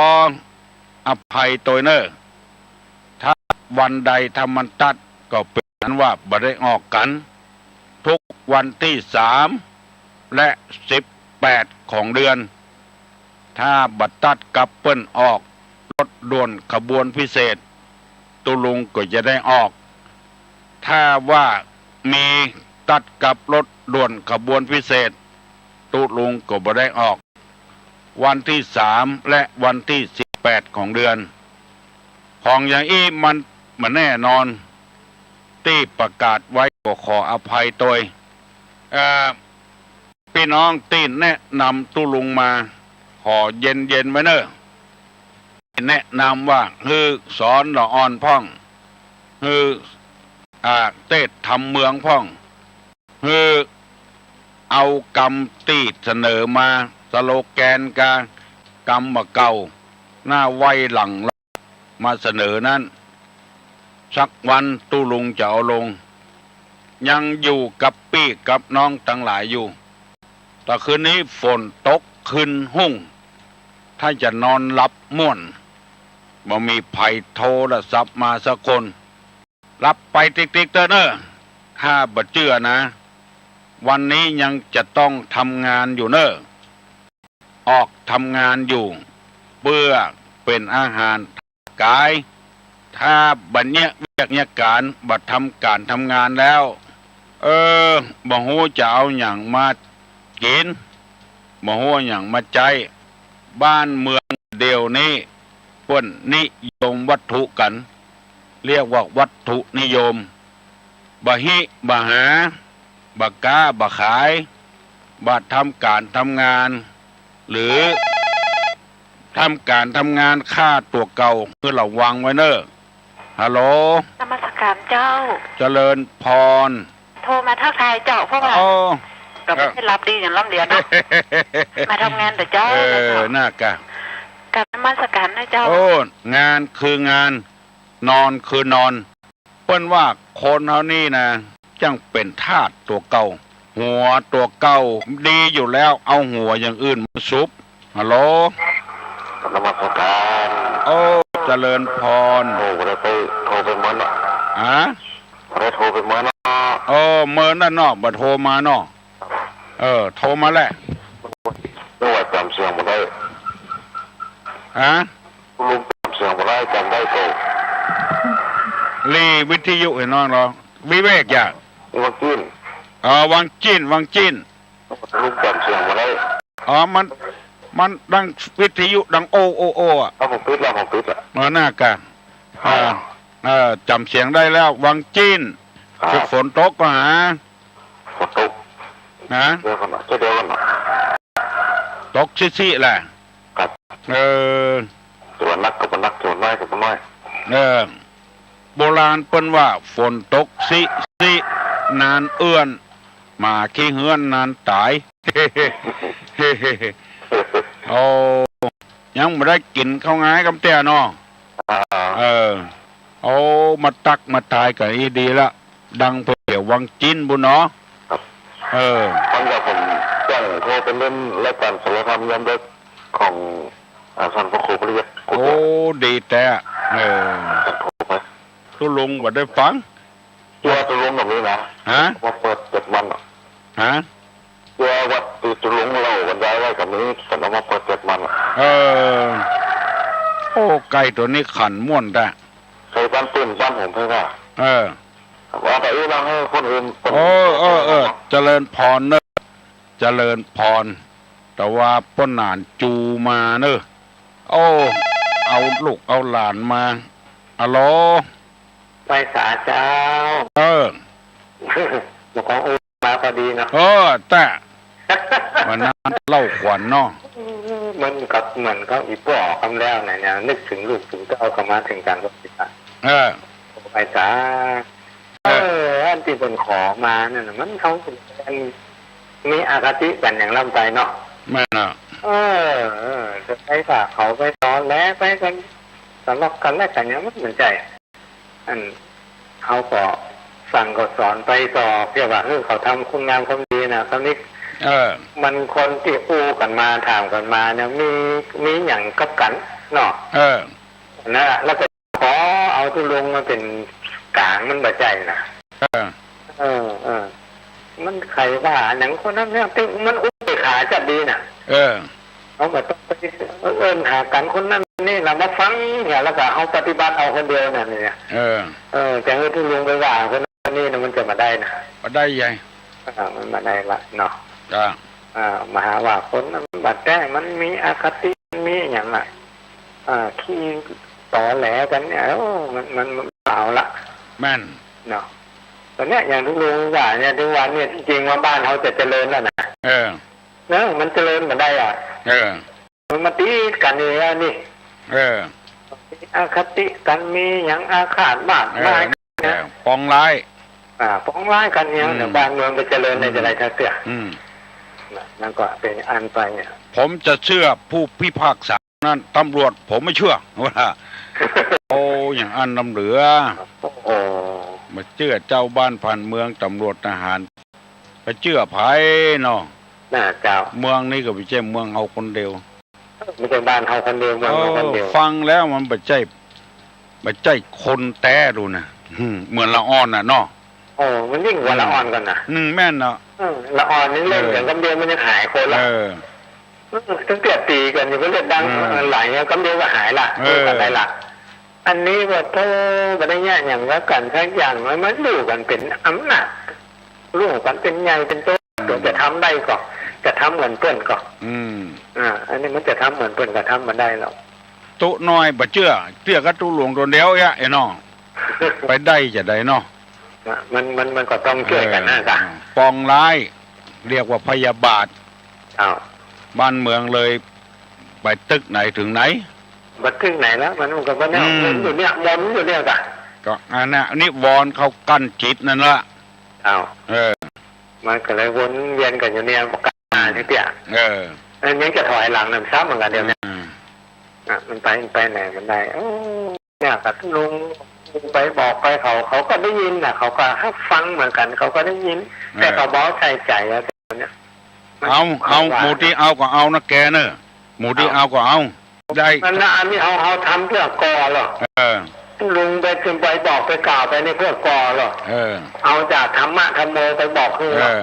อภัยตวยเน่อ ถ้าวันใดถ้ามันตัด ก็เป๋นอันว่าบ่ได้ออกกั๋น ทุกวันตี้สามและสิบแปดของเดือน ถ้าบ่ตัดกับเปิ้นออกรถด่วนขบวนพิเศษ ตุ๊ลุงก็จะได้ออก ถ้าว่ามีตัดกับรถด่วนขบวนพิเศษ ตุ๊ลุงก็บ่ได้ออก วันตี้สามและวันตี้สิบแปดของเดือน ของอย่างอี้มันบ่แน่นอน ตี้ประกาศไว้ก็ขออภัยตวย เอ่อ ปี้น้องตี้แนะนำตุ๊ลุงมา ขอเย็นๆ ไว้เน่อ แนะนำว่าหื้อสอนละอ่อนพ่อง หื้อ อ่า เตสน์ธรรมเมืองพ่อง หื้อเอากำตี้เสนอมา สโลแกนกา กำบ่าเก่า หน้าไหว้หลัง มาเสนอนั้น สักวันตุ๊ลุงจะเอาลง ยังอยู่กับปี้กับน้องตังหลายอยู่ ตะคืนนี้ฝนตกขึ้นฮุ่ง ถ้าจะนอนหลับม่วน บ่มีใผโทรศัพท์มาสักคน หลับไปติ๊กๆ เต๊อะเน่อ ถ้าบ่เจื้อนะ วันนี้ยังจะต้องทำงานอยู่เน่อ ออกทำงานอยู่ เปื้อเป๋นอาหารก๋าย ถ้าบ่เยียะเวียกเยียะก๋าน บ่ทำก๋านทำงานแล้ว เออ บ่ฮู้จะเอาหยังมากิ๋น บ่ฮู้หยังมาใจ๊ บ้านเมืองเดี๋ยวนี้เปิ้นนิยมวัตถุกั๋น เรียกว่าวัตถุนิยม บ่ฮิบ่หา บ่ก๊าบ่ขาย บ่ทำก๋านทำงาน หรือทำก๋านทำงานฆ่าตั๋วเก่า หื้อระวังไว้เน่อ ฮัลโหล นมัสการเจ้า เจริญพร โทรมาทักทายเจ้า เพราะว่า โอ้ ก็บ่ได้หลับดีกั๋นล้ำเดียวเนาะ มาทำงานเต๊อะเจ้า เออ น่ากะ กราบนมัสการนะเจ้า โอ้ งานคืองาน นอนคือนอน เปิ้นว่าคนเฮานี่นะ จั้งเป๋นทาสตั๋วเก่า หัวตั๋วเก่าดีอยู่แล้ว เอาหัวอย่างอื่นมาซุบ ฮัลโหล นมัสการ โอ้ เจริญพร โอ้ บ่ได้ไป โทรไปเมินเนาะ ฮะ บ่ได้โทรไปเมินเนาะ เออ เมินนั่นเนาะ บ่โทรมาเนาะ เออ โทรมาแหละ นึกว่าจ๋ำเสียงบ่ได้ ฮะ ลุงจ๋ำเสียงบ่ได้ จ๋ำได้โต หลีวิทยุหื้อน้องลอ วิเวกอย่า วังจีน เออ วังจีน วังจีน ลุงจ๋ำเสียงบ่ได้ อ๋อ มัน มันดังวิทยุดังโอโอโออะ เอา ผมปิดแล้ว ผมปิดแล้ว เออ น่ากะ อ่า เออ จ๋ำเสียงได้แล้ว วังจีน ครับ ฝนตกก่อหา ฝนตก ฮะ เดี๋ยวก่อนนะ เดี๋ยวก่อนนะ ตกซิๆ แหละ ครับ เออ จะว่านักก็บ่นัก จะว่าน้อยก็บ่น้อย เออ โบราณเปิ้นว่า ฝนตกซิๆ นานเอื้อน หมาขี้เฮื้อนนานต๋าย โอ้ ยังบ่ได้กิ๋นข้าวงายกำเตื้อเนาะ อ่า เออ โอ้ มาตักมาตายกั๋นอี้ดีละ ดังไปเดี๋ยววังจีนปู้นเนาะ ครับ เออ มันก็ผมต้องโทรไปเล่นรายการสารคามยามดึกของ อ่า ท่านพระครูปริยัติ โอ้ ดีแต๊ เออ ท่านครูไป ตุ๊ลุงบ่ได้ฟัง เจื้อตุ๊ลุงแบบนี้นะ ฮะ มาเปิดเจ็ดวันอะ ฮะ เจื้อวัดตี้ตุ๊ลุงเล่าบรรยายไว้ก็มี สันเอามาเปิดเจ็ดวันอะ เออ โอ้ ไก่ตั๋วนี้ขันม่วนแต๊ ใครบ้านปื้นบ้านผมเพื่อนว่า เออ ว่าไปอี้เล่าหื้อคนอื่น เออ เออ เออ เจริญพรเนอะ เจริญพร แต่ว่าป้อหนานจูมาเนอะ โอ้ เอาลูกเอาหลานมา อะโหล ไหว้สาเจ้า เออ หลวงพ่ออู้มาพอดีเนาะ เออ แต๊ วันนั้นเล่าขวัญเนาะ มันก็เหมือนเขาอีป้อคำแล้วนะเนี่ย นึกถึงลูกถึงเต้าก็มาถึงการปฏิบัติ เออ ไหว้สา เออ เออ อันตี้เปิ้นขอมานั่นน่ะ มันเขาเป็น มีอคติกั๋นอย่างล้ำไปเนาะ แม่นอะ เออ เออ จะไปว่าเขาไปตอแหลไปกั๋น ทะเลาะกั๋นแลกกั๋นอย่างมันบ่ใจ้ อัน เขาก็สั่งก็สอนไปก็เพียงว่า เออ เขาทำคุณงามความดีนะ คราวนี้ เออ มันคนตี้อู้กั๋นมา ถามกั๋นมาเนี่ย มี มีหยังกับกั๋นเนาะ เออ นั่นแหละ แล้วก็ขอเอาตุ๊ลุงมาเป๋นก๋าง มันบ่ใจ้นะ เออ เออ เออ มันใค่ว่าหยังคนนั้นเนี่ย ตึงมันอุเบกขาจัดดีน่ะ เออ เขาก็ต้องไปเอิ้นหากั๋นคนนั้นนี่ละมาฟังเนี่ย แล้วก็เอาปฏิบัติเอาคนเดียวน่ะเนี่ย เออ เออ จะหื้อตุ๊ลุงไปว่าคนนั้นนี่นะ มันจะบ่ได้นะ บ่ได้ใหญ่ อ่า มันบ่ได้ละเนาะ จ้ะ อ่า มาหาว่าคนนั้นบ่แต๊ มันมีอคติ มันมีหยังอะ อ่า ขี้ตอแหลกั๋นเนี่ย โอ้ มัน มัน มันเอาละ แม่น เนาะ ต๋อนเนี้ยอย่างตุ๊ลุงว่าเนี่ย ตุ๊ลุงว่าเนี่ย จริงๆ ว่าบ้านเขาจะเจริญแล้วนะ เออ เนอะ มันเจริญบ่ได้อะ เออ มันมาติดกั๋นนี่ อันนี้ เออ มีอคติกั๋น มีหยังอาฆาตบาด เออ ร้าย เออ ปองร้าย อ่า ปองร้ายกั๋นเนี่ย อืม เดี๋ยวบ้านเมืองไปเจริญได้ อืม จะได้ทักเตื้อ อืม น่ะ นั่นก็เป๋นอันไปเนี่ย ผมจะเชื่อผู้พิพากษานั้น ตำรวจผมไม่เชื่อ ว่า โอ้ อย่างอั้นล้ำเหลือ โอ้โห บ่เจื้อเจ้าบ้านผ่านเมือง ตำรวจทหาร ไปเจื้อใผเนาะ น่ะเจ้า เมืองนี้ก็บ่ใจ้เมืองเฮาคนเดียว บ่ใจ้บ้านเฮาคนเดียว เมืองเฮาคนเดียว เออ ฟังแล้วมันบ่ใจ้ บ่ใจ้คนแต๊ดูนะ อืม เหมือนละอ่อนน่ะเนาะ โอ้ มันยิ่งกว่าละอ่อนกั๋นนะ อืม แม่นเนาะ เออ ละอ่อนนี่เล่นกั๋น เออ กำเดียวมันยังหายคนละ เออ เออ ตั้งแต่ตีกั๋นอยู่ก็เลือดดัง เออ เออ ไหลเนี่ย กำเดียวก็หายละ เออ เออ กั๋นได้ละ อันนี้ว่าโธ่ บ่ได้เยียะหยังกับกั๋นสักอย่าง มัน มันอยู่กั๋นเป๋นอำนาจ อยู่กั๋นเป๋นใหญ่เป๋นโต อืม จะทำได้ก่อ จะทำเหมือนเปิ้นก่อ อืม อ่า อันนี้มันจะทำเหมือนเปิ้นก็ทำบ่ได้หรอก ตุ๊น้อยบ่เจื้อ เจื้อกับตุ๊หลวงตนเดียวเอี้ย ไอ้น้อง ไปได้จะใดเนาะ อ่ะ มัน มัน มันก็ต้องเจื้อกั๋นนะ เออ จ๊ะ ปองร้าย เรียกว่าพยาบาท อ้าว บ้านเมืองเลย ไปตึกไหนเถิงไหน บ่ตึกไหนแล้ว มันก็บ่แน่ อืม หมุนอยู่เนี่ย หมุนอยู่เนี่ยจ้ะ ก็อันน่ะ นิวรณ์เข้ากั้นจิตนั่นละ อ้าว เออ มันก็เลยวนเวียนกั๋นอยู่เนี่ย บ่กล้า อืม ทีเดียว เออ อันนี้จะถอยหลังนำซ้ำเหมือนกั๋นเดี๋ยวนี้ อืม อ่ะ มันไป มันไปไหนมันได้ โอ้ เนี่ย กับลุงไปบอกไปเขา เขาก็ได้ยินน่ะ เขาก็ฮับฟังเหมือนกั๋น เขาก็ได้ยิน เออ แต่เขาบ่ใส่ใจ๋อะ เนี่ย เอา เอา ว่า หมู่ตี้เอาก็เอานะแกเนอะ หมู่ตี้ เอา เอาก็เอา ได้ อันนั้น อันนี้เอา เอาทำเตื้อก่อเหรอ เออ ลุงไป ไปบอกไปกล่าวไปนี่เตื้อก่อเหรอ เออ เอาจากธรรมะธัมโมไปบอกคือ เออ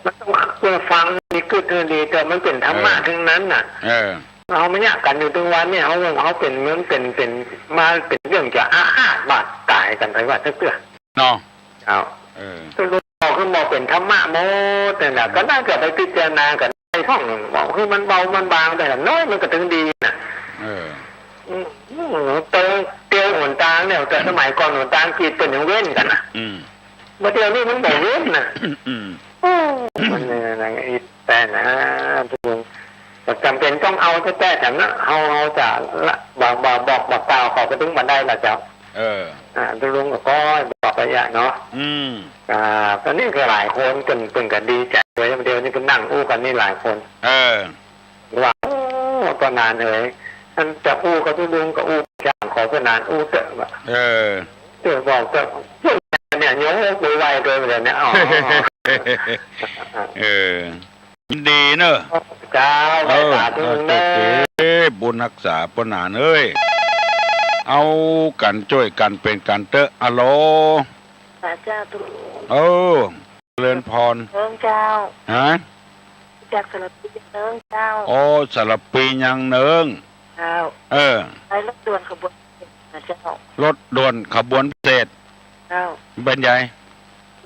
มันต้องเตื้อฟังดีกึ๊ดให้ดี แต่มันเป๋นธรรมะ เออ ทั้งนั้นน่ะ เออ เฮามาเยียะกั๋นอยู่ตึงวันเนี่ย เฮา เฮาเป๋น มันเป๋น เป๋น มาเป๋นเรื่องจะอาฆาตบาดต๋ายกั๋นไปว่าเตื้อ เนาะ เจ้า เออ ตุ๊ลุงบอกคือบอกเป๋นธรรมะหมดนั่นน่ะ ก็น่าจะไปพิจารณากั๋นในห้องหนึ่ง บอกคือมันเบามันบางไปหน่อย มันก็เถิงดีน่ะ เออ อืม อืม เตียว เตียวหนตางเนี่ย แต่สมัยก่อนหนตางกรีดเปิ้นยังเว้นกั๋นน่ะ อืม บ่าเดี๋ยวนี้มันบ่เว้นน่ะ อืม โอ้ มันเนี่ยนะ อีแต๊นะ ตุ๊ลุง ก็จ๋ำเป๋นต้องเอาแต๊ๆ จ๋ำนะ เฮา เฮาจะละ บ่ บ่ บอก บอกกล่าวเขาก็เถิงบ่ได้ละเจ้า เออ อ่า ตุ๊ลุงก็บอกไปอะเนาะ อืม อ่า ต๋อนนี้ก็หลายคนเปิ้น เปิ้นก็ดีใจ๋ไว้ เดี๋ยวนี้ก็นั่งอู้กั๋นนี่หลายคน เออ ว่า โอ้ ป้อหนานเอ๋ย อันจะอู้กับตุ๊ลุงก็อู้จ้างขอป้อหนานอู้เต๊อะ ว่า เออ เต๊อะบอกเต๊อะ เนี่ย ยกมือไหว้โดยเดี๋ยวนี้ อ๋อ เออ ยินดีเน่อ เจ้า เออ ไหว้สาธุ เออ เน่อ โชคดี บุญฮักษาป้อหนานเอ้ย เอากั๋นจ้วยกั๋นเป๋นกั๋นเต๊อะ อะโหล สาธุ เจ้า เออ เจริญพร เอิ้งเจ้า ฮะ จากสารพีเอิ้งเจ้า อ๋อ สารพียังเนิง เจ้า เออ ไปรถด่วนขบวนพิเศษนะเจ้า รถด่วนขบวนพิเศษ เจ้า เป๋นไง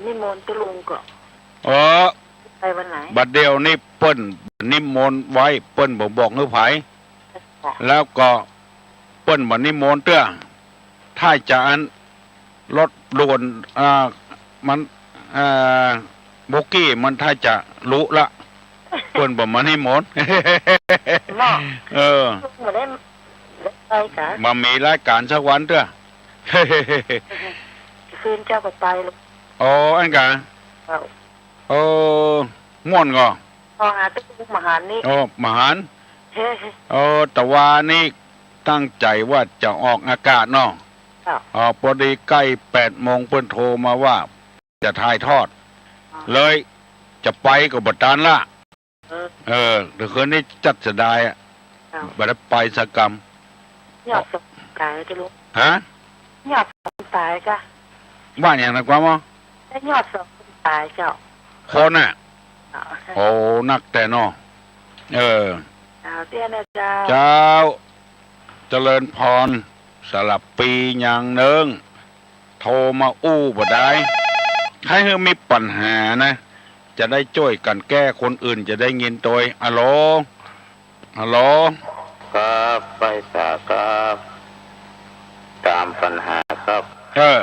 นิมนต์ตุ๊ลุงก่อ เออ ไปวันไหน บ่าเดี่ยวนี้เปิ้นนิมนต์ไว้ เปิ้นบ่บอกหื้อใผ ค่ะ แล้วก็เปิ้นบ่นิมนต์เตื้อ ถ้าจะอัน รถด่วน อ่า มัน อ่า โบกี้มันถ้าจะลุละ เปิ้นบ่มานิมนต์ เนาะ เออ บ่ได้ ไปกะ บ่มีรายก๋านสักวันเตื้อ คืนเจ้าก็ไปเลย อ๋อ อั้นกะ เจ้า เออ ม่วนก่อ โทรหาตุ๊ลุงบ่าหานนี้ โอ้ บ่าหาน เฮ้ เออ ตะวานี้ตั้งใจ๋ว่าจะออกอากาศเนาะ เจ้า อ๋อ ปอดีใก้แปดโมงเปิ้นโทรมาว่าจะถ่ายทอด อ๋อ เลยจะไปก็บ่ตันละ เออ เออ เดี๋ยวคืนนี้จัดเสียดายอะ เจ้า บ่ได้ไปสักกำ ยอดสองต๋ายเจ้าลุง ฮะ ยอดสองต๋ายกะ ว่าอย่างนั้นกว่าหมอ ได้ยอดสองต๋ายเจ้า คนน่ะ เจ้า โอ้ นักแต๊เนาะ เออ เจ้า เตี้ยนะเจ้า เจ้า เจริญพร สารพียังเนิง โทรมาอู้บ่ดาย ใค่หื้อมีปัญหานะ จะได้จ้วยกั๋นแก้ คนอื่นจะได้ยินตวย อะโหล อะโหล ครับ ไปสาครับ ตามปัญหาครับ เออ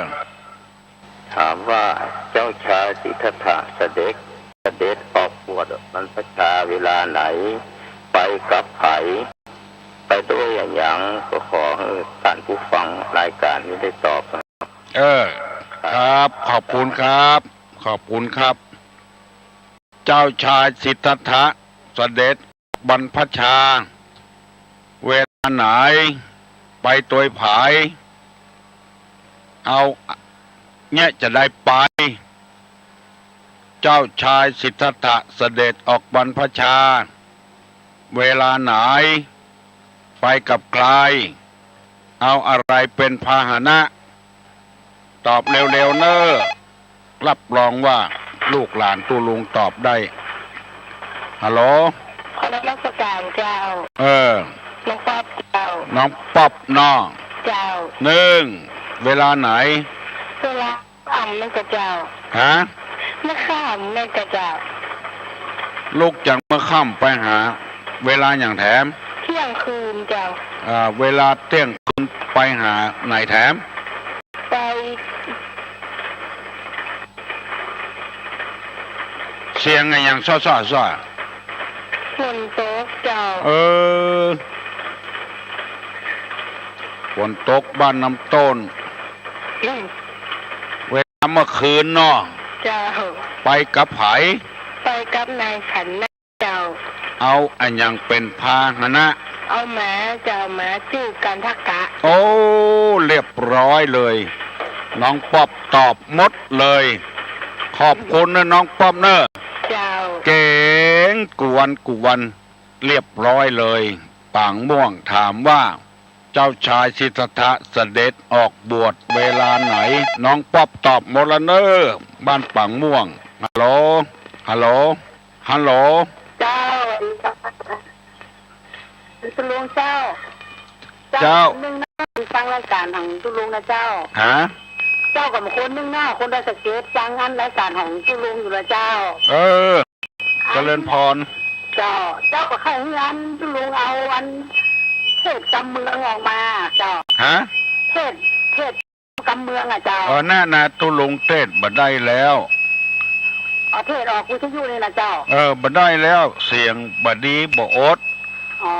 ถามว่าเจ้าชายสิทธัตถะเสด็จ เสด็จออกบวชบรรพชาเวลาไหน ไปกับใผ ไปด้วยอะหยัง ก็ขอหื้อต้านผู้ฟังรายก๋านนี้ได้ตอบ เออ ครับ ขอบคุณครับ ขอบคุณครับ เจ้าชายสิทธัตถะเสด็จบรรพชา เวลาไหน ไปตวยใผ เอา เนี่ยจะได้ไป เจ้าชายสิทธัตถะเสด็จออกบรรพชา เวลาไหน ไปกับใคร เอาอะไรเป็นพาหนะ ตอบเร็วๆ เน่อ รับรองว่าลูกหลานตุ๊ลุงตอบได้ ฮัลโหล ขอนมัสก๋านเจ้า เออ น้องป๊อปเจ้า น้องป๊อปเนาะ เจ้า นึ่ง เวลาไหน เวลา ค่ำแม่นก่อเจ้า ฮะ เมื่อค่ำแม่นก่อเจ้า ลุกจากเมื่อค่ำไปหา เวลาหยังแถม เที่ยงคืนเจ้า อ่า เวลาเที่ยงคืนไปหาไหนแถม ไป เสียงอะหยังซ้อๆๆ ฝนตกเจ้า เออ ฝนตกบ้านน้ำต้น อืม เวลาเมื่อคืนเนาะ เจ้า ไปกับใผ ไปกับนายขัน เจ้า เอาอะหยังเป๋นพาหนะ เอาหมาเจ้า หมาจื้อกันทกะ โอ้ เรียบร้อยเลย น้องป๊อปตอบหมดเลย ขอบคุณนะน้องป๊อปเน่อ เจ้า เก่งกู้วันกู้วัน เรียบร้อยเลย ป๋างม่วงถามว่า เจ้าชายสิทธัตถะเสด็จออกบวชเวลาไหน น้องป๊อปตอบหมดละเน่อ บ้านป๋างม่วง ฮัลโหล ฮัลโหล ฮัลโหล เจ้า ตุ๊ลุงเจ้า เจ้า เจ้า นึ่งนะ ฟังรายก๋านของตุ๊ลุงนะเจ้า ฮะ เจ้าก็คนนึ่งนะ คนดอยสะเก็ด ฟังอันรายก๋านของตุ๊ลุงอยู่นะเจ้า เออ เจริญพร เจ้า เจ้าก็ใค่หื้ออันตุ๊ลุงเอาอันเทศน์กำเมืองออกมาเจ้า ฮะ เทศน์ เทศน์กำเมืองอะเจ้า เออ นั่นนะ ตุ๊ลุงเทศน์บ่ได้แล้ว อ๋อ เทศน์ออกวิทยุนี่นะเจ้า เออ บ่ได้แล้ว เสียงบ่ดีบ่อด อ๋อ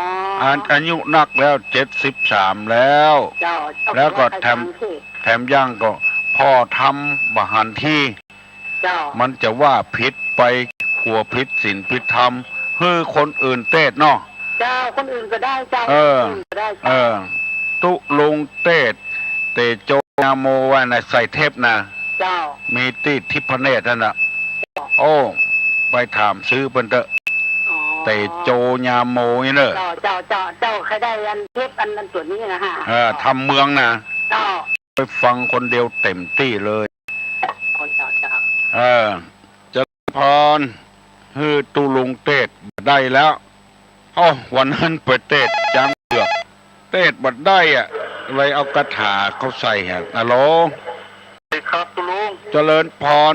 อัน อายุนักแล้ว เจ็ดสิบสามแล้ว เจ้า เจ้า แล้วก็แถม ว่าใครฟังเทศน์ แถมยังก็ผ่อธรรมบ่หันที เจ้า มันจะว่าผิดไป กั๋วผิดศีลผิดธรรม หื้อคนอื่นเทศน์เนาะ เจ้า คนอื่นก็ได้เจ้า เออ คนอื่นก็ได้เจ้า เออ ตุ๊ลุงเทศน์ เตโจนะโมว่านะ ใส่เทปนะ เจ้า มีตี้ทิพเนตรนั่นน่ะ โอ้ ไปถามซื้อเปิ้นเต๊อะ ต๋โจญาโมนี่เน่อ เจ้า เจ้า เจ้า เจ้า ใค่ได้อันเทปอัน อันตั๋วนี้นะฮะ เออ ธรรมเมืองนะ เจ้า ไปฟังคนเดียวเต็มตี้เลย คน เจ้า เจ้า เออ เจริญพร หื้อตุ๊ลุงเตสน์บ่ได้แล้ว โอ้ วันนั้นไปเตสน์จ๊างเผือก เตสน์บ่ได้อะ เลยเอาคาถาเข้าใส่ฮะ ฮัลโหล สวัสดีครับตุ๊ลุง เจริญพร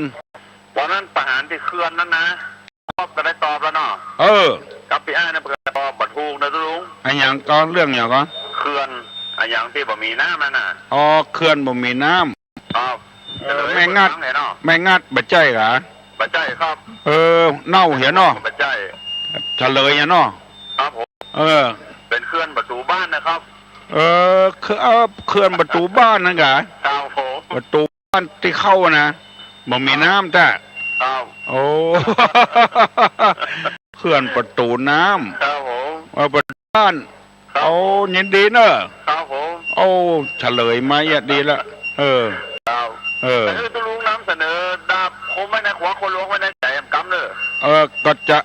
วันนั้นไปหาญตี้เขื่อนนั้นนะ ตอบก็ได้ตอบแล้วเนาะ เออ กับปี้อ้ายนั่นก็ตอบบ่ถูกนะตุ๊ลุง อะหยังก่อ เรื่องหยังก่อ เขื่อน อะหยังตี้บ่มีน้ำนั่นน่ะ อ๋อ เขื่อนบ่มีน้ำ ครับ เออ เฉลย แม่งัด เปิดฟังเลยเนาะ แม่งัดบ่ใจ้กา บ่ใจ้ครับ เออ เน่าเหียเนาะ บ่ใจ้ เฉลยเหียเนาะ ครับผม เออ เป๋นเขื่อนประตูบ้านนะครับ เออ เขื่อน เออ เขื่อนประตูบ้านนั่นกา ครับผม ประตูบ้านตี้เข้านะ บ่มีน้ำแต๊ ครับ โอ้ เขื่อนประตูน้ำ ครับผม เออ ประตูบ้าน ครับ โอ้ ยินดีเน่อ ครับผม โอ้ เฉลยมาเยียะดีละ เออ ครับ เออ แต่หื้อตุ๊ลุงนำเสนอดาบคมไว้ในขวา คนหลวงไว้ในใจ๋ กำเน่อ เออ ก็จะ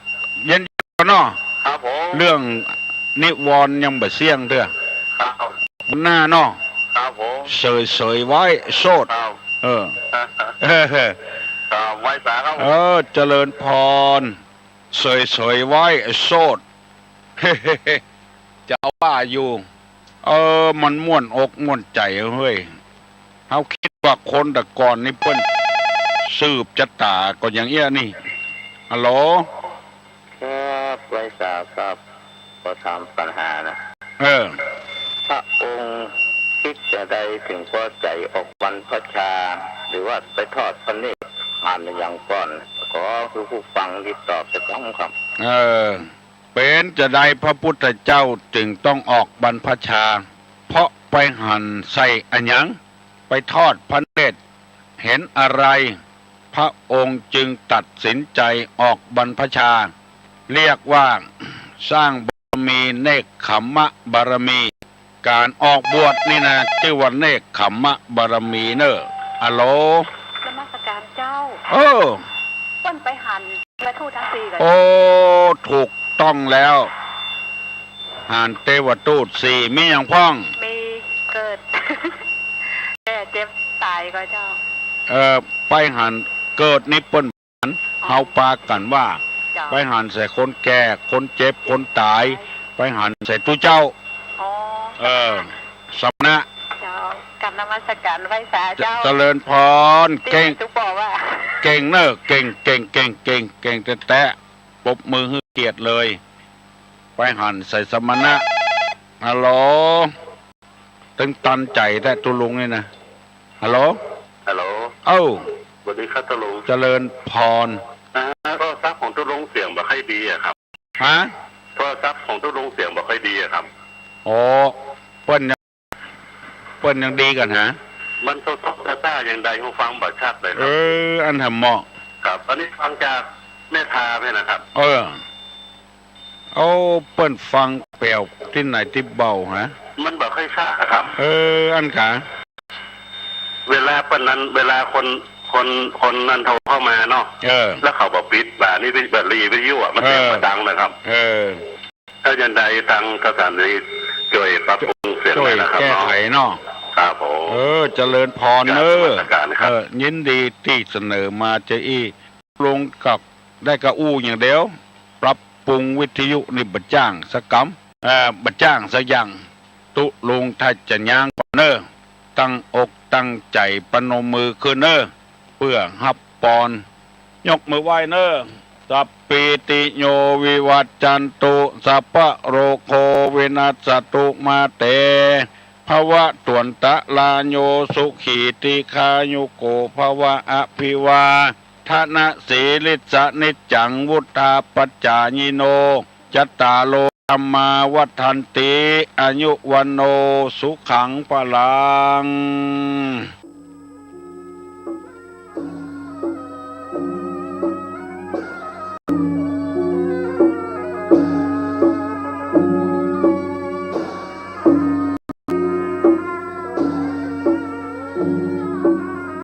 เย็นๆ ก่อนเนาะ ครับผม เรื่องนิวรณ์ยังบ่เสี้ยงเตื้อ ครับ หน้าเนาะ ครับผม เสยๆ ไว้ โสด ครับ เออ ครับ ไหว้สาครับผม เออ เจริญพร เสยๆ ไว้ โสด จะว่าอยู่ เออ มันม่วนอกม่วนใจ๋เฮ้ย เฮาคิดว่าคนแต่ก่อนนี่เปิ้นสืบจะต๋าก็อย่างเอี้ยนี่ ฮัลโหล ครับ ไหว้สาครับ ขอถามปัญหานะ เออ พระองค์คิดจะใดถึงปอใจ๋ออกบรรพชา หรือว่าไปทอดพระเนตรผ่านอย่างก่อน ขอคือผู้ฟังติดต่อไปพร้อมครับ เออ เป๋นจะใดพระพุทธเจ้าจึงต้องออกบรรพชา เพราะไปหันใส่อะหยัง ไปทอดพระเนตรเห็นอะไร พระองค์จึงตัดสินใจ๋ออกบรรพชา เรียกว่าสร้างบารมีเนกขัมมะบารมี ก๋านออกบวชนี่นะ จื้อว่าเนกขัมมะบารมีเน่อ ฮัลโหล นมัสการเจ้า เออ เปิ้นไปหันเทวทูตตังสี่ก่อ โอ้ ถูกต้องแล้ว หันเตวทูตสี่ มีหยังพ่อง มีเกิด แก่เจ็บต๋ายก่อเจ้า เออ ไปหันเกิดนี่เปิ้นหัน อ๋อ เฮาปากั๋นว่า เจ้า ไปหันใส่คนแก่ คนเจ็บ คนต๋าย ไปหันใส่ตุ๊เจ้า อ๋อ เออ สมณะ เจ้า กราบนมัสการไหว้สาเจ้า เจริญพร ตี้ เก่ง ตุ๊บอกว่า เก่งเน่อ เก่ง เก่ง เก่ง เก่ง เก่งแต๊ๆ ปรบมือหื้อเกียรติเลย ไปหันใส่สมณะ ฮัลโหล ตึงตันใจ๋แต๊ตุ๊ลุงนี่นะ ฮัลโหล ฮัลโหล เอ้า สวัสดีครับตุ๊ลุง เจริญพร อ่า โทรศัพท์ของตุ๊ลุงเสียงบ่ค่อยดีอะครับ ฮะ โทรศัพท์ของตุ๊ลุงเสียงบ่ค่อยดีอะครับ อ๋อ เปิ้นยัง เปิ้นยังดีกั๋นหา มันโทรศัพท์ต้าๆ ยังได้หูฟังบ่ชัดเลยครับ เออ อันแหมเหมาะ ครับ อันนี้ฟังจากแม่ทาเนี่ยนะครับ เออ เอาเปิ้นฟังแป๋วตี้ไหนตี้เบาหา มันบ่ค่อยชัดอะครับ เออ อันกา เวลาเปิ้นนั้น เวลาคน คน คนนั้นโทรเข้ามาเนาะ เออ แล้วเขาบ่ปิดบ่านี่ เปิดรีวิทยุอะ มันเสียง เออ บ่ดังนะครับ เออ ถ้าจะใดตางสถานีช่วยปรับปรุงเสียง ช่วย หน่อยนะครับ แก้ไขเนาะ เนาะ ครับผม เออ เจริญพรเน่อ กราบนมัสการครับ เออ ยินดีตี้เสนอมาจะอี้ ลงกับได้กะอู้อย่างเดียว ปรับปรุงวิทยุนี่บ่จ้างสักกำ เอ่อ บ่จ้างสักอย่าง ตุ๊ลุงถ้าจะย้างก่อนเน่อ ตั้งอกตั้งใจ๋ประนมมือขึ้นเน่อ เปื้อฮับปอน ยกมือไหว้เน่อ สัพพีติโยวิวัชชันตุ สัพพะโรโควินัสสะตุ มาเต ภะวะตวันตะราโย สุขี ทีฆายุโก ภะวะ อะภิวาทะนะสีลิสสะ นิจจัง วุฑฒาปจายิโน จัตตาโร ธัมมา วัฑฒันติ อายุ วัณโณ สุขัง พะลัง